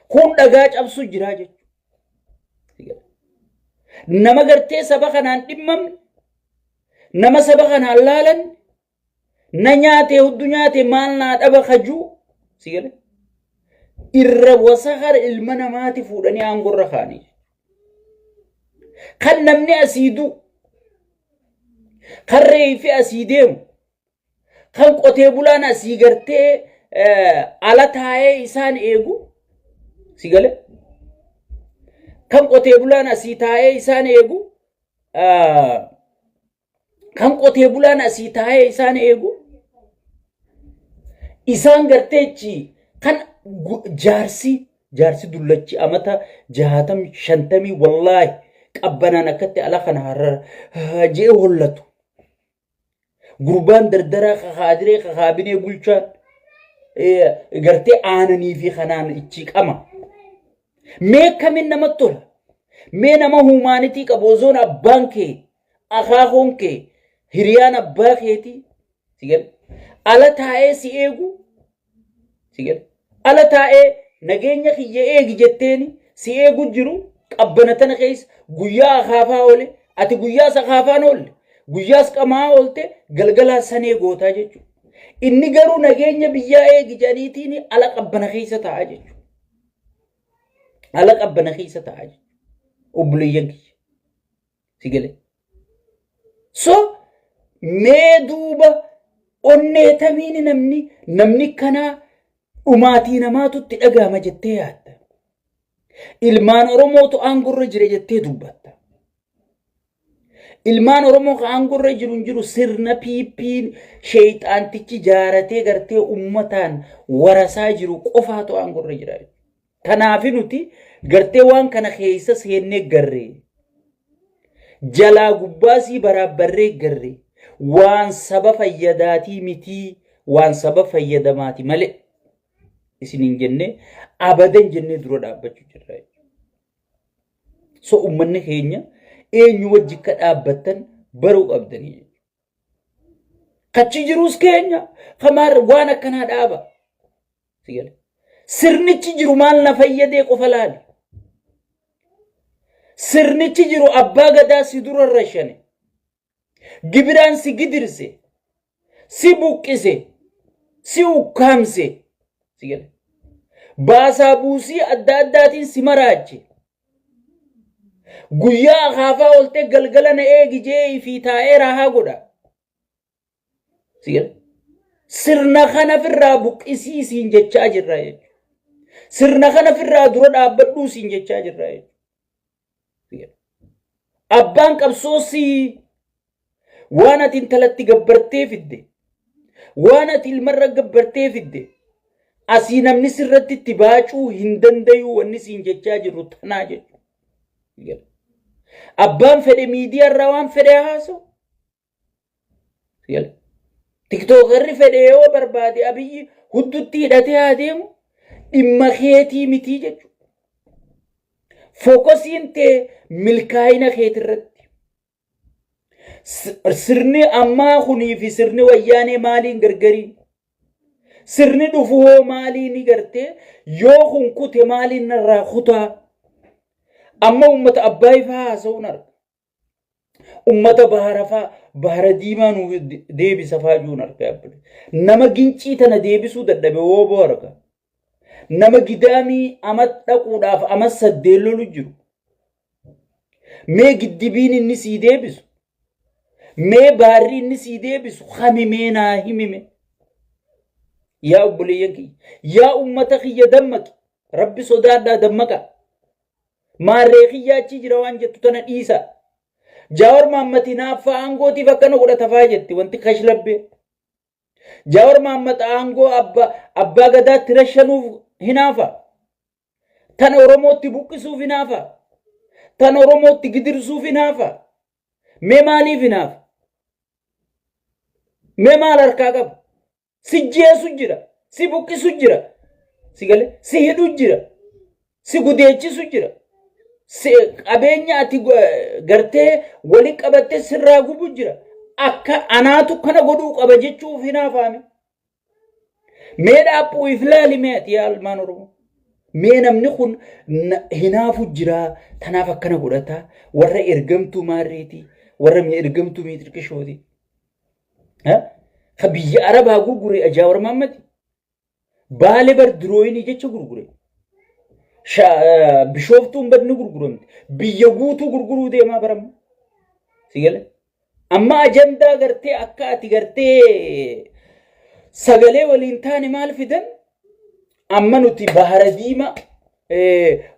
Kuun dhagaa cabsu jira jechuudha. Nama gartee saba kanaan dhimmamne, nama saba kanaan laalan, na nyaate huddu nyaate maal naa dhaba kajuu si gale irra wasakara ilma namaati fuudhanii aangorra kaanii. Kan namni asii du'u, kan reeffi asii deemu, kan qotee bulaan asii gartee ala taa'ee isaan eegu si gale kan qotee bulaan asii taa'ee isaan eegu kan qotee bulaan asii taa'ee isaan eegu isaan garteechi kan jaarsi jaarsi dullachi amata jahaatam shantamii wallaahi qabbanaan akkatti ala kana har'a je'ee hollatu. Gurbaan dardaraa kakaadiree kakaabinee bulchaan gartee aananii fi kanaan ichi qama. Mee kamiin namatti tola? Mee nama huumaanitii qabu osoon abbaan kee akaakoon kee hiriyaan abbaa keetii si gala ala taa'ee si eegu Si gale? Ala taa'ee nageenya kiyya eegi jetteeni si eegu jiru qabbana tana keessa guyyaa akaafaa oole ati guyyaas akaafaan oolle guyyaas qamaa oolte galgalaa sanee gootaa jechuudha. Inni garuu nageenya biyyaa eegi jedhaniitiin ala qabbana keessa taa'aa jechuudha. Ala qabbana keessa taa'aa jechuudha. Obboleeyyan kiyya. Si gale? So mee duuba onnee tamiini namni namni kanaa dhumaatii namaatu itti dhaga'ama jettee yaadda. Ilmaan Oromootu aangorra jira jettee dubbatta. Ilmaan Oromoo ka aangorra jiru hin jiru sirna PP'n sheeyxaantichi jaaratee gartee ummataan warasaa jiru qofaatu aangorra jira. Kanaafi nuti gartee waan kana keessa seennee garree. Jalaa gubbaasii baraabbarree garree. Waan saba fayyadaatii mitii waan saba fayyadamaati malee. Isiniin jennee abadan jennee dura dhaabbachuu jirra. So uummanni keenya eenyu wajji akka dhaabbattan baruu qabdanii. Kachi jirus keenya kamaar waan akkanaa dhaaba. Si gale. Sirnichi jiru maal na fayyadee qofa laali. Sirnichi jiru abbaa gadaa si dura rashane. Gibiraan si gidirse. Si buqqise. Si ukkaamse. Si gale. Baasaa buusii adda addaatiin si maraache. Guyyaa akaafaa ooltee galgala na eegi jee fi taa'ee raahaa godha. Sirna kana firraa buqqisii siin jechaa jirra jechuudha. Sirna kana firraa dura dhaabbadhuu siin jechaa jirra jechuudha. Abbaan qabsoo sii waan ati intalatti gabbartee fidde waan ati ilmarra gabbartee fidde asii namni sirratti itti baacuu hin dandayuu wanni siin jechaa jirru tanaa jechuudha. Abbaan fedhe miidiyaarraa waan fedhe haasa'u. Tiktookarri fedhe yoo barbaade Abiyyi huddutti hidhatee haa deemu dhimma keetii mitii jechuudha. Fookasiin tee milkaa'ina keetirratti. Sirni ammaa kunii fi sirni wayyaanee maaliin gargarii? Sirni dhufu hoo maaliin gartee yoo kun kute maaliin narraa kutaa? Amma uummata abbaa ifaa haasa'uun arga. Ummata bahara faa bahara diimaa nu deebisa faa juun arga yabbale. Nama gincii tana deebisuu dadhabe wooboo arga. Nama gidaamii amat dhaquudhaaf amat saddeen lolu jiru. Mee giddibiin inni sii deebisu. Mee baarri inni sii deebisu kami mee naa himime. Yaa obboleeyyan kiyya. Yaa ummata kiyya dammaqi. Rabbi sodaadhaa dammaqa. Maarree kiyyaa achi jira waan jettu tana dhiisa. Jaawar Mahammad hinaaffaa aangootiif akkana godhata faa jetti wanti kashlabbee. Jaawar Mahammad aangoo abbaa gadaatti rashanuuf hinaafa. Tan Oromootti buqqisuuf hinaafa. Tan Oromootti gidirsuuf hinaafa. Mee maaliif hinaafa? Mee maal harkaa qaba? Si jeesu jira. Si buqqisu jira. Si gale si hidhu jira. Si gudeechisu jira. Si qabeenya ati gartee wali qabattee sirraa gubu jira. Akka anaatu kana godhuu qaba jechuuf hinaafaame. Mee dhaaphuu if laali mee ati yaa ilmaan Oromoo. Mee namni kun hinaafu jira tanaaf akkana godhata warra ergamtuu maarreeti warra ergamtuu miixirqishooti. Ka biyya Arabaa gurgure Jaawar Mahammadi. Baale bar dirooyinii jecha gurgure. Bishooftuun bar ni gurguramte. Biyya guutuu gurguruu deemaa baramma. Si gale? Amma ajandaa gartee akka ati gartee sagalee waliin taane maal fidan? Amma nuti bahara diimaa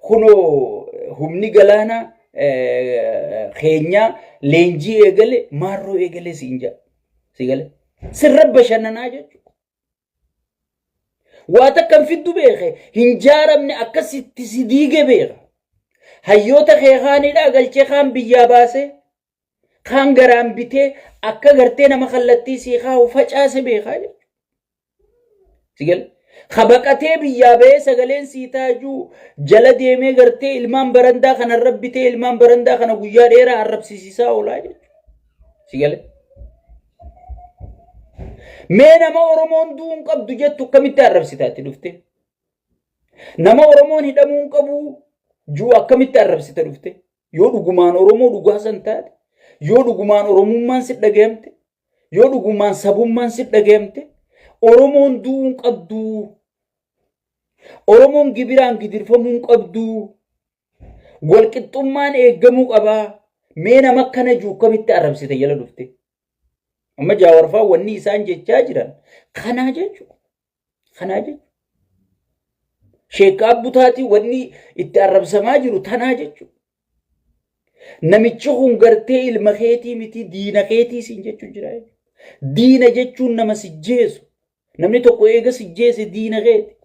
kunoo humni galaanaa keenyaa leenjii eegale maarroo eegale siin jedha. Si gale? Sirra bashannanaa jechuudha. Waa takka hin fiddu beeke hin jaaramne akkasitti si diige beeka. Hayyoota kee kaanidhaa galchee kaan biyyaa baasee kaan garaan bitee akka gartee nama kallattii sii kaa'u facaase beekaa jechuudha. Si gale? Ka baqatee biyyaa ba'ee sagaleen sii taajuu jala deemee gartee ilmaan barandaa kana irra bitee ilmaan barandaa kana guyyaa dheeraa arrabsisiisaa oolaa jechuudha. Si gale? Mee nama Oromoon du'uu hin qabdu jettu akkamitti arrabsita itti dhufte? Nama Oromoon hidhamuu hin qabu jiru akkamitti arrabsita dhufte? Yoo dhugumaan Oromoo dhugaa san taate, yoo dhugumaan Oromummaan si dhagayamte, yoo dhugumaan sabummaan si dhagayamte, Oromoon du'uu hin qabdu. Oromoon gibiraan gidirfamuu hin qabdu. Walqixxummaan eeggamuu qabaa. Mee nama akkana jiru akkamitti arrabsite jala dhufte? Amma jaawarfaa wanni isaan jechaa jiran kanaa jechuudha. Kanaa jechuudha. Sheekkaa Butaatii wanni itti arrabsamaa jiru tanaa jechuudha. Namichi kun gartee ilma keetii miti diina keetii siin jechuun jira. Diina jechuun nama si jeesu. Namni tokko eega si jeese diina keeti.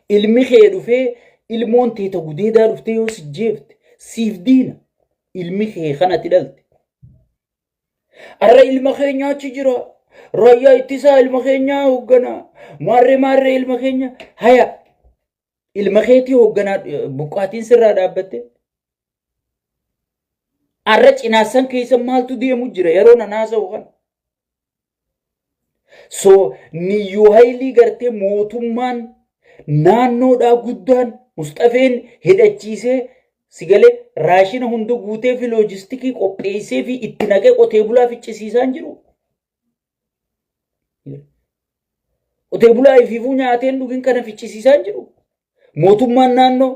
Ilmi kee dhufee ilmoon tee ta gudeedaa dhuftee yoo si jeefte siif diina. Ilmi kee kan ati dhalte. Arra ilma keenya achi jira. Raayyaa ittisaa ilma keenyaa hoogganaa. Maarree maarree ilma keenya haya. Ilma keetii hoogganaa buqqaatiin sirraa dhaabbatte. Arra cinaassan keessa maaltu deemu jira yeroo nan haasa'u kana. So niyyuu haylii gartee mootummaan naannoodhaa guddaan Musxafeen hidhachiisee sigalee raashina hunda guutee fi loojistikii qopheessee fi itti naqee qotee bulaa ficcisiisaa hin jiru. Qotee bulaa ifiifuu nyaateen dhugin kana ficcisiisaa hin jiru. Mootummaan naannoo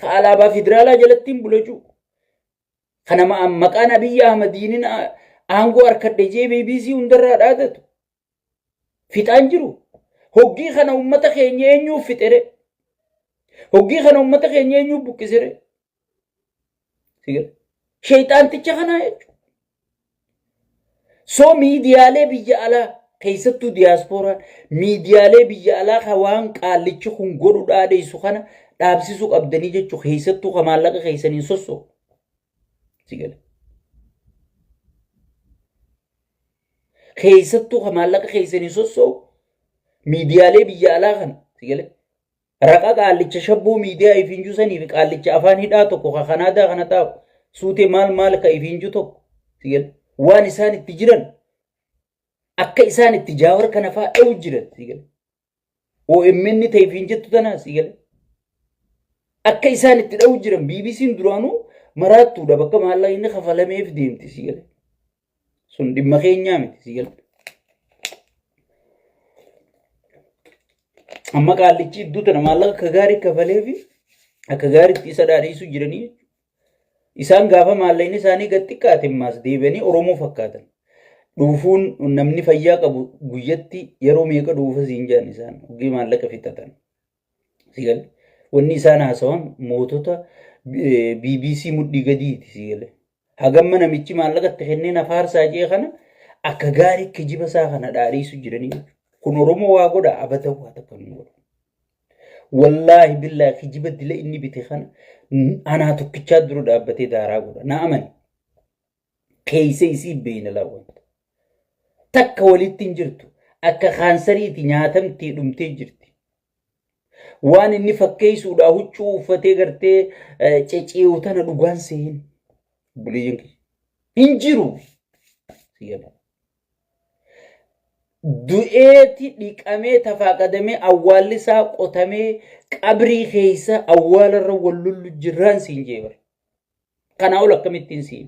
ka alaabaa federaalaa jalatti hin bula jiru. Kana maqaan Abiyyi Ahmadiinin aangoo harkadhe jee BBC hundarraa dhaadatu. Fixaan jiru. Hoggii kana uummata keenya eenyuuf fixere? Hoggii kana uummata keenya eenyuuf buqqisere? Sheexaanticha kanaa jechuudha. So miidiyaalee biyya alaa keessattuu diyaaspooraan miidiyaalee biyya alaa ka waan qaallichi kun godhu dhaadheessu kana dhaabsisuu qabdanii jechuu keessattuu ka maallaqa keessaniin sossoo. Si gala. Keessattuu ka maallaqa keessaniin sossoo miidiyaalee biyya alaa kana si gala. Raqa qaallicha shabboo miidiyaa ifiinjuu sanii fi qaallicha afaan hidhaa tokko ka Kanaadaa kana taa'u suutee maal maal ka ifiinjuu tokko si gala. Waan isaan itti jiran akka isaan itti jaawar kana fa'aa dha'u jiran si gala. OMN ta'e ifiin jettu tanaa si gala. Akka isaan itti dha'u jiran BBC'n duraanuu maraattuudha bakka maallaqni kafalameef deemti si gala. Sun dhimma keenyaa miti si gala. Amma qaallichi iddoo tana maallaqa akka gaarii kafalee fi akka gaariitti isa dhaadheessu jiranii jechuudha. Isaan gaafa maallaqni isaanii gad xiqqaate ammaas deebi'anii Oromoo fakkaatan. Dhuufuun namni fayyaa qabu guyyatti yeroo meeqa dhuufa siin jedhan isaan hoggii maallaqa fixatan. Si galee? Wanni isaan haasawan mootota BBC mudhii gadiiti si galee. Hagamma namichi maallaqa itti kennee na faarsaa jee kana akka gaarii kijiba isaa kana dhaadhiisu jiranii jechuudha. Kun Oromoo waa godha abada waa takka hin godhu. Wallaahi billaahi kijiba dila inni bite kana anaa tokkichaa dura dhaabbatee daaraa godha. Na amani. Keessa isii beeyna laawwanta. Takka walitti hin jirtu. Akka kaansariiti nyaatamtee dhumtee jirti. Waan inni fakkeessuudhaa huccuu uffatee gartee cecee'u tana dhugaan seen. Obboleeyyan kiyya. Hin jiru. Du'eeti dhiqamee tafaaqadamee awwaalli isaa qotamee qabrii keessa awwaalarra wal lollu jirraan siin jee bara. Kanaa ol akkamittiin siin.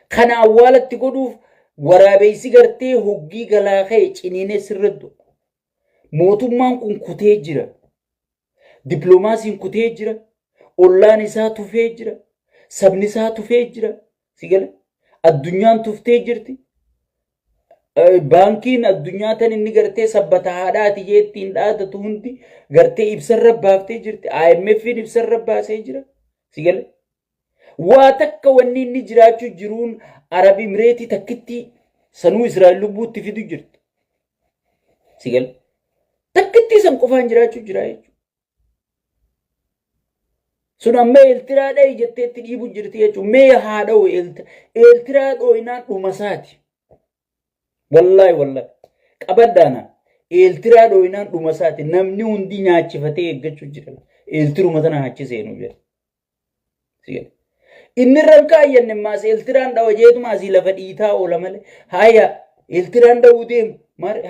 Kana awwaalatti godhuuf waraabessi gartee hoggii galaa ka'e ciniinee sirra du'a. Mootummaan kun kutee jira. Dippiloomaasiin kutee jira. Ollaan isaa tufee jira. Sabni isaa tufee jira. Si gala? Addunyaan tuftee jirti. Baankiin addunyaa tan inni gartee sabbata haadhaati jee ittiin dhaadatu hundi gartee ibsarra baaftee jirti. IMF'n ibsarra baasee jira. Si gala? Waa takka wanni inni jiraachuu jiruun Arab Imireetii takkitti sanuu Israa'el lubbuutti fidu jirti. Si gala? Takkittii san qofaan jiraachuu jira jechuudha. Sun amma Eeltiraa dha'i jettee itti dhiibu jirti jechuudha. Mee haa dha'u Eeltiraa dhooynaan dhuma isaati. Wallaahi wallaahi. Qabadhaana. Eeltiraa dhooynaan dhuma isaati. Namni hundi nyaachifatee eeggachuu jira. Eeltiruma tana achi seenu jedha. Inni irra hin kaayyanne maas Eeltiraan dhawa jeetuma asii lafa dhiitaa oola malee. Haaya Eeltiraan dha'uu deemu.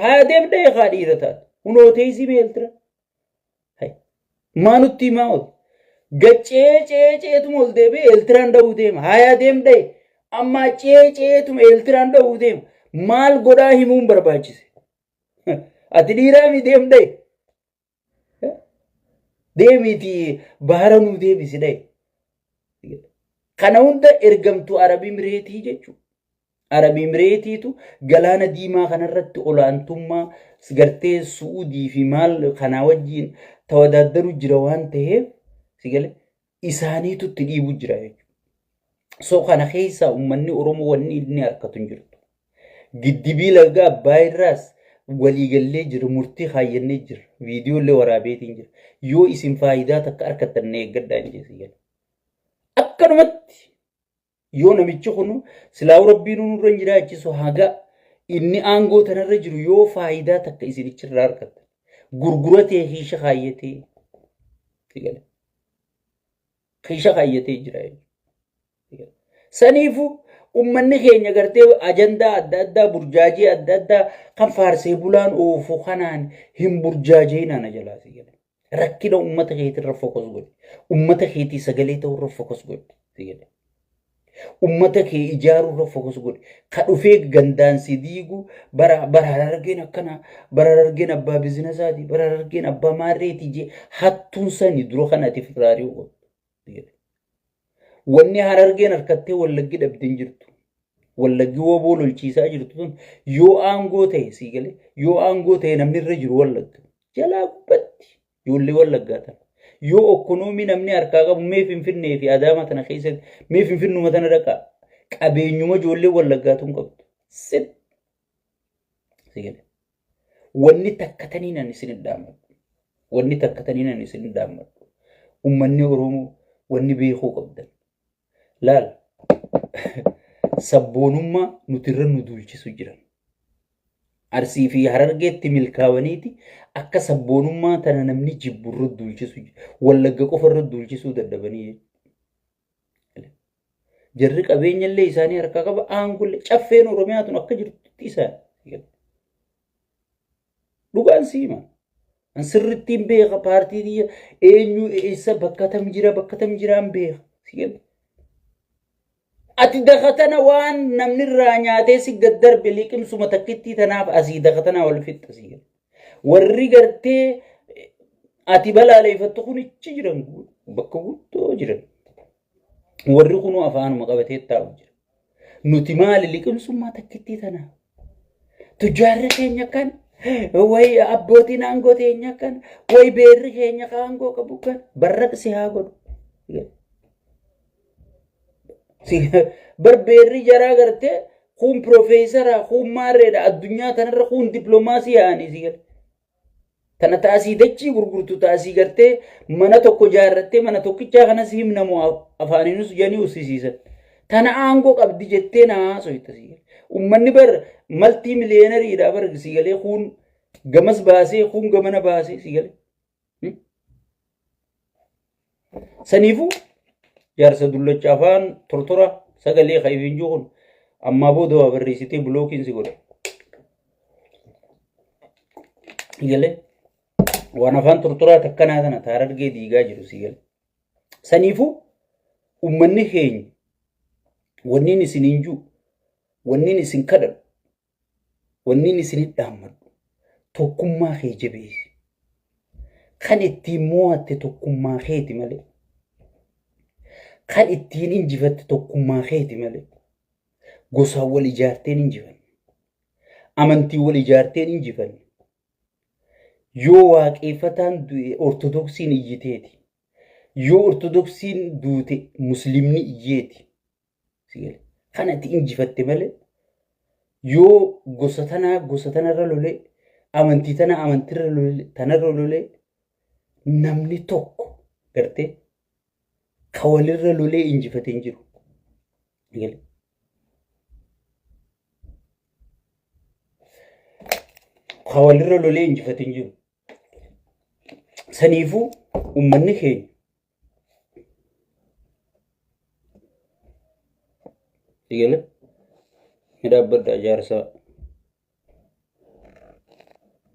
Haaya deem dha'ee haa dhiira taatu. Hunoo teessii mee Eeltiraa. Maa nutti himaa oolu? Gaccee cee ceetuma ol deebi'ee Eeltiraan dha'uu deema. Hayaa deem dha'e. Ammaa cee ceetuma Eeltiraan dha'uu deema. Maal godhaa himuun barbaachise? Ati dhiiraa mi deem dha'e? Deemiitii bahara nuu deebisi dha'e. Kana hunda ergamtuu Arabii Mireetii jechuudha. Arab Imireetiitu galaana diimaa kanarratti olaantummaa gartee Su'uudii fi maal kanaa wajjin tawadaaddaru jira waan ta'eef si gale isaaniitu itti dhiibu jira jechuudha. So kana keessaa uummanni Oromoo wanni inni harkatu hin jirtu. Giddibii laga Abbaay irraas waliigallee jira murtii kaayyannee jira viidiyoolee waraabeetiin jira. Yoo isin faayidaa takka harkattan na eeggadhaa hin jeesi. Akkanumatti Yoo namichi kun silaa'uu rabbiin nurra hin jiraachisu haga inni aangoo tanarra jiru yoo faayidaa takka isinichirraa argatta. Gurguratee kiisha kaayyatee kiisha kaayyatee jira jechuudha. Saniifuu ummanni keenya gartee ajandaa adda addaa burjaajii adda addaa kan faarsee bulaan oofu kanaan hin burjaajeenaan ajalaa si gala. Rakkina uummata keetirra focus godhi. Uummata keetii sagalee ta'urra focus godhi. Si jedhe. Uummata kee ijaarurra focus godhi. Ka dhufee gandaan si diigu bara bara harargeen akkana bara harargeen abbaa biizinasaati bara harargeen abbaa maarreeti jee hattuun sani dura kan ati firraa ari'uu qabdu. Si jedhe. Wanni harargeen harkattee wallaggi dhabde hin jirtu. Wallaggi woboo lolchiisaa jirtu tun yoo aangoo ta'e sii galee yoo aangoo ta'e namni irra jiru wallagga. Jalaa gubbatti ijoollee wallaggaa tana. Yoo okkonoomii namni harkaa qabu mee Finfinnee fi Adaamaa tana keessatti mee Finfinnuma tana dhaqaa. Qabeenyuma ijoollee wallaggaa tun qabdu. Sit. Sii galee. Wanni takka taniin ani isin dhaammadhu. Wanni takka taniin ani isin dhaammadhu. Uummanni Oromoo wanni beekuu qabdan. Laal sabboonummaa nuti irra nu duulchisu jiran. Arsii fi Harargeetti milkaawaniiti akka sabboonummaa tana namni jibbu irra duulchisu Wallagga qofa irra duulchisuu dadhabanii jechuudha. Jarri qabeenya illee isaanii harkaa qaba aangollee caffeen Oromiyaa tun akka jirtutti isaan. Dhugaan siima. An sirrittiin beeka paartii biyya eenyu eessa bakka tam jira bakka tam jiraan beeka. Si gala. Ati dakatana waan namni irraa nyaatee si gad darbe liqimsuma takkittii tanaaf asii dakatana wal fixxa si gala. Warri gartee ati balaaleeffattu kun ichi jiran bakka guddoo jiran. Warri kunuu afaanuma qabatee taa'u jira. Nuti maali liqimsummaa takkittii tanaaf. Tujjaarri keenya kan Way abbootiin aangoo teenya akkana, way beerri keenya ka aangoo qabu kana barraqsi haa godhu. Bar beerri jaraa gartee kuun piroofeesara, kuun maarreedha, addunyaa tanarra kuun dippiloomaasii yaa'anii si gala. Tana taasii dachii gurgurtu taasii gartee mana tokko jaarrattee mana tokkichaa kanas himnamu afaaninus jedhanii ussisiisan. Tana aangoo qabdi jettee na haasoyta si gala. Uummanni bar maltii miliyeenariidha bar si galee kuun gamas baasee kuun gamana baasee si galee. Saniifuu jaarsa dullacha afaan tortora sagalee ka ifiin jiru kun ammaa booda waa barreessitee blockiin si godha. Galee waan afaan tortoraa takkanaa kana taarargee diigaa jiru si gale. Saniifuu uummanni keenya wanniin isin hin jiru, wanniin isin kadhadhu, wanniin isin dhaammadhu, tokkummaa kee jabeessi. Kan ittiin mo'atte tokkummaa keeti malee. Kan ittiin injifatte tokkummaa keeti malee. Gosaan wal ijaarteen injifanne. Amantii wal ijaarteen injifanne. Yoo waaqeffataan du'e Ortodoksiin iyyiteeti. Yoo Ortodoksiin duute Musliimni iyyeeti. Kan ati injifatte malee yoo gosa tanaa gosa tanarra lolee, amantii tana amantiirra lolee tanarra lolee, namni tokko gartee ka walirra lolee injifate hin jiru. Ka walirra lolee injifate hin jiru. Saniifuu uummanni keenya Eegale ni dhaabbadha jaarsaa.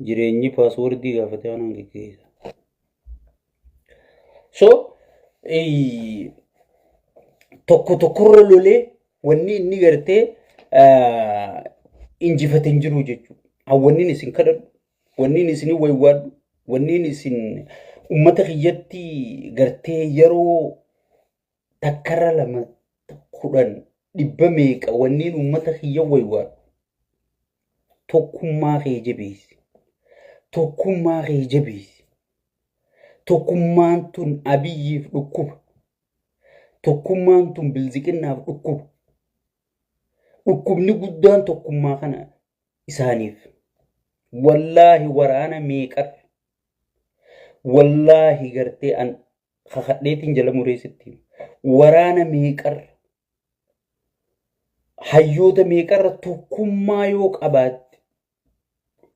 Jireenyi passwordii gaafatee waan geggeessa. So tokko tokkorra lolee wanni inni gartee injifate hin jiru jechuudha. Wanni isin kadhadhu, wanni isin waywaadhu, wanni isin ummata kiyyatti gartee yeroo takkarra lama 10 dhibba meeqa wanniin ummata kiyya waywaadhu. Tokkummaa kee jabeessi. Tokkummaa kee jabeessi. Tokkummaan tun Abiyyiif dhukkuba. Tokkummaan tun bilziqinnaaf dhukkuba. Dhukkubni guddaan tokkummaa kana isaaniif. Wallaahi waraana meeqarra. Wallaahi gartee an kakadheetiin jala mureessitti. Waraana meeqarra. Hayyoota meeqarra tokkummaa yoo qabaatte,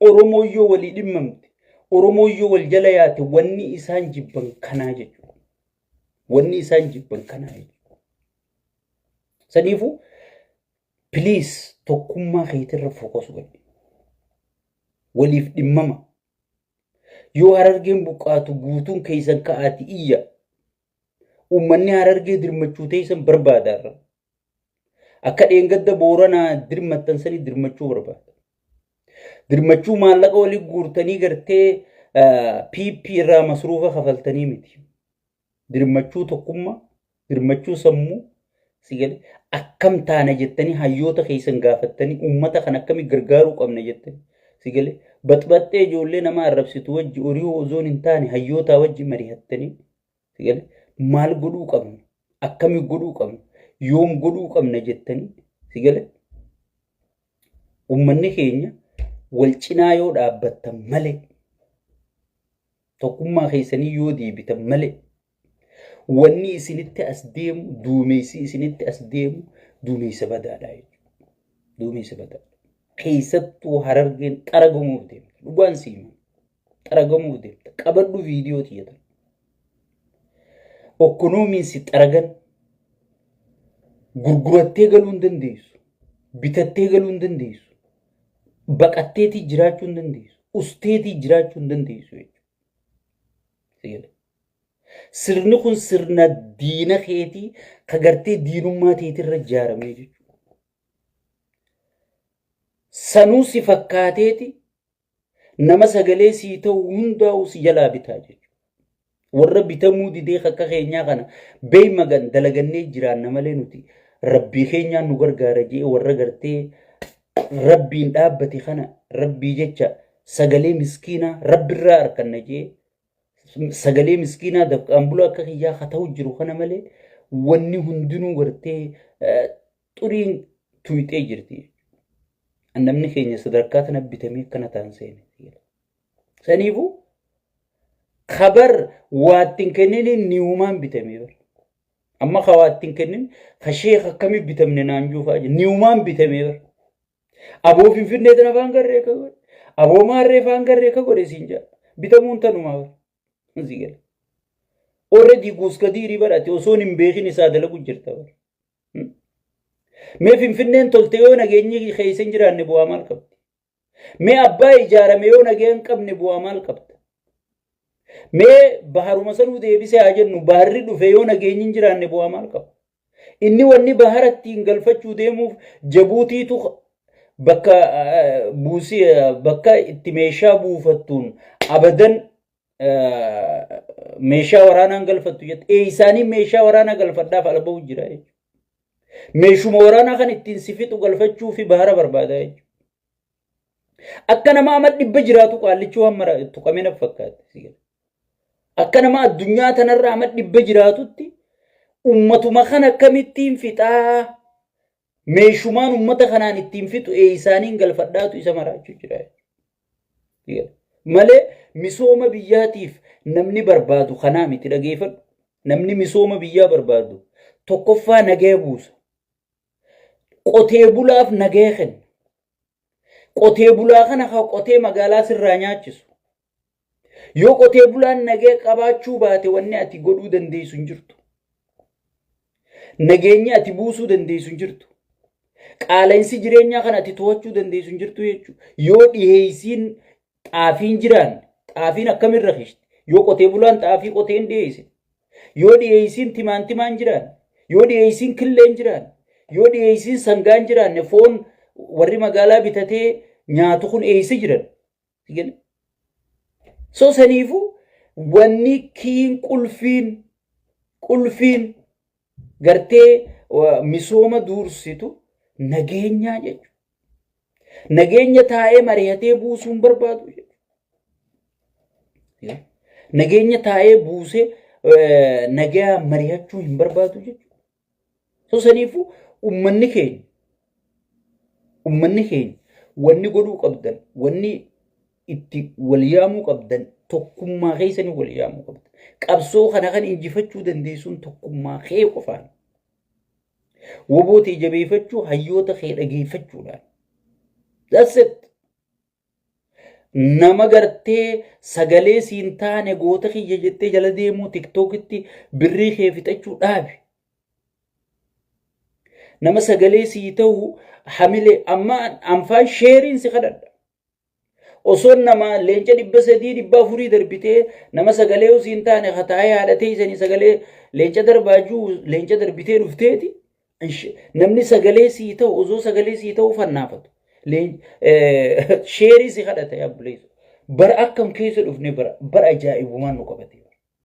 Oromoo yoo walii dhimmamte, Oromoo yoo wal jala yaate, wanni isaan jibban kanaa jechuudha. Wanni isaan jibban kanaa jechuudha. Saniifuu please tokkummaa keetirra focus godhi. Waliif dhimmama. Yoo Harargeen buqqaatu guutuun keessan ka'aati iyya. Uummanni Harargee dirmachuu teessan barbaada irra. Akka dheengadda Booranaa dirmattan sanii dirmachuu barbaada. Dirmachuu maallaqa walii guurtanii gartee PP irraa masruufa kafaltanii miti. Dirmachuu tokkummaa, dirmachuu sammuu si galee akkam taana jettanii hayyoota keessan gaafattanii uummata kan akkamii gargaaruu qabna jettanii si galee baxbaxxee ijoollee nama arrabsitu wajji horii ozoon hin taane hayyootaa wajji mari'attanii si galee maal godhuu qabna, akkamii godhuu qabna, yoom godhuu qabna jettanii si galee uummanni keenya wal cinaa yoo dhaabbattan malee, tokkummaa keessanii yoo deebitan malee, wanni isinitti as deemu, duumessi isinitti as deemu duumessa badaadha jechuudha. Duumessa badaadha. Keessattuu Harargeen xaragamuuf deemta. Dhugaan si hima. Xaragamuuf deemta. Qabadhu viidiyoo tiyyatan. Okkonoomiin si xaragan, gurgurattee galuu hin dandeessu. Bitattee galuu hin dandeessu. Baqatteetii jiraachuu hin dandeessu. Usteetii jiraachuu hin dandeessu jechuudha. Sirni kun sirna diina keetii ka gartee diinummaa teetirra ijaaramee jechuudha. Sanuu si fakkaateeti nama sagalee sii ta'u hundaa'u si jalaa bitaa jechuudha. Warra bitamuu didee akka keenyaa kana beeymagan dalagannee jiraanna malee nuti rabbii keenyaan nu gargaara jee warra gartee rabbiin dhaabbate kana rabbii jecha. Sagalee miskiinaa rabbirraa arkanna jee sagalee miskiinaa dafqaan bulaa akka kiyyaa haa ta'u jiru kana malee wanni hundinuu gartee xuriin tuyxee jirti. Namni keenya sadarkaa tana bitamee akkana ta'an seene. Saniifuu kabar waatti hin kenniniin niwumaan bitamee bara. Amma ka waatti hin kennin ka sheekh akkamii bitamne naan juufaa jiru niwumaan bitamee bara. Aboo Finfinnee tana faan garree ka godhe. Aboo maarree faan garree ka godhe siin jedha. Bitamuun tanumaa bara. Si gala. Already guuskadiirii bara ati osoon hin beekin isaa dalagu jirta bara. Mee Finfinneen tolte yoo nageenyi keessa hin jiraanne bu'aa maal qabdi? Mee abbaa ijaarame yoo nagaya hin qabne bu'aa maal qabda? Mee baharuma sanuu deebisee haa jennu baharri dhufe yoo nageenyi hin jiraanne bu'aa maal qaba? Inni wanni bahara ittiin galfachuu deemuuf Jabuutiitu bakka buusii bakka itti meeshaa buufattuun abadan meeshaa waraanaan galfattu jette. Eeysaanii meeshaa waraanaa galfadhaaf ala bahu jira jechuudha. Meeshuma waraanaa kan ittiin si fixu galfachuu fi bahara barbaada jechuudha. Akka nama ama dhibba jiraatu qaallichi waan mara tuqamee na fakkaate. Akka nama addunyaa tanarra ama dhibba jiraatutti ummatuma kana akkamittiin fixaa meeshumaan ummata kanaan ittiin fixu eeysaaniin galfadhaatu isa maraachuu jira. Malee misooma biyyaatiif namni barbaadu kanaa miti dhageeffadhu. Namni misooma biyyaa barbaadu tokkoffaa nagaya buusa. Qotee bulaaf nagaya kenna. Qotee bulaa kana ka qotee magaalaa sirraa nyaachisu. Yoo qotee bulaan nagaya qabaachuu baate wanni ati godhuu dandeessu hin jirtu. Nageenyi ati buusuu dandeessu hin jirtu. Qaala'insi jireenyaa kan ati to'achuu dandeessu hin jirtu jechuudha. Yoo dhiheessiin xaafiin jiraan xaafiin akkamirra kishti? Yoo qotee bulaan xaafii qotee hin dhiheessine. Yoo dhiheessiin timaantimaan jiraan, yoo dhiheessiin killeen jiraan, yoo dhiheessiin sangaan jiraanne foon warri magaalaa bitatee nyaatu kun eessa jiran? So saniifuu wanni kiin qulfiin qulfiin gartee misooma duursitu nageenyaa jechuudha. Nageenya taa'ee mari'atee buusuun barbaadu jechuudha. Nageenya taa'ee buusee nagaa mari'achuu hin barbaadu jechuudha. So saniifuu uummanni keenya uummanni keenya wanni godhuu qabdan wanni itti wal yaamuu qabdan tokkummaa keessanii wal yaamuu qabdan. Qabsoo kana kan injifachuu dandeessuun tokkummaa kee qofaan. Woboo tee jabeeffachuu hayyoota kee dhageeffachuudhaan. That's it. Nama gartee sagalee siin taane goota kiyya jettee jala deemuu tiktookitti birrii kee fixachuu dhaabi. Nama sagalee sii ta'u hamilee amma anfaan sheeriin si kadhadha. Osoo nama leenca 300 400 darbitee nama sagalee osoo hin taane kataa'ee haadha teessanii sagalee leenca darbaa jiru leenca darbitee dhufteeti. Namni sagalee sii ta'u osoo sagalee sii ta'u fannaafatu. Sheerii si kadhata yaa buleessa. Bara akkam keessa dhufne bara bara ajaa'ibumaan nu qabate.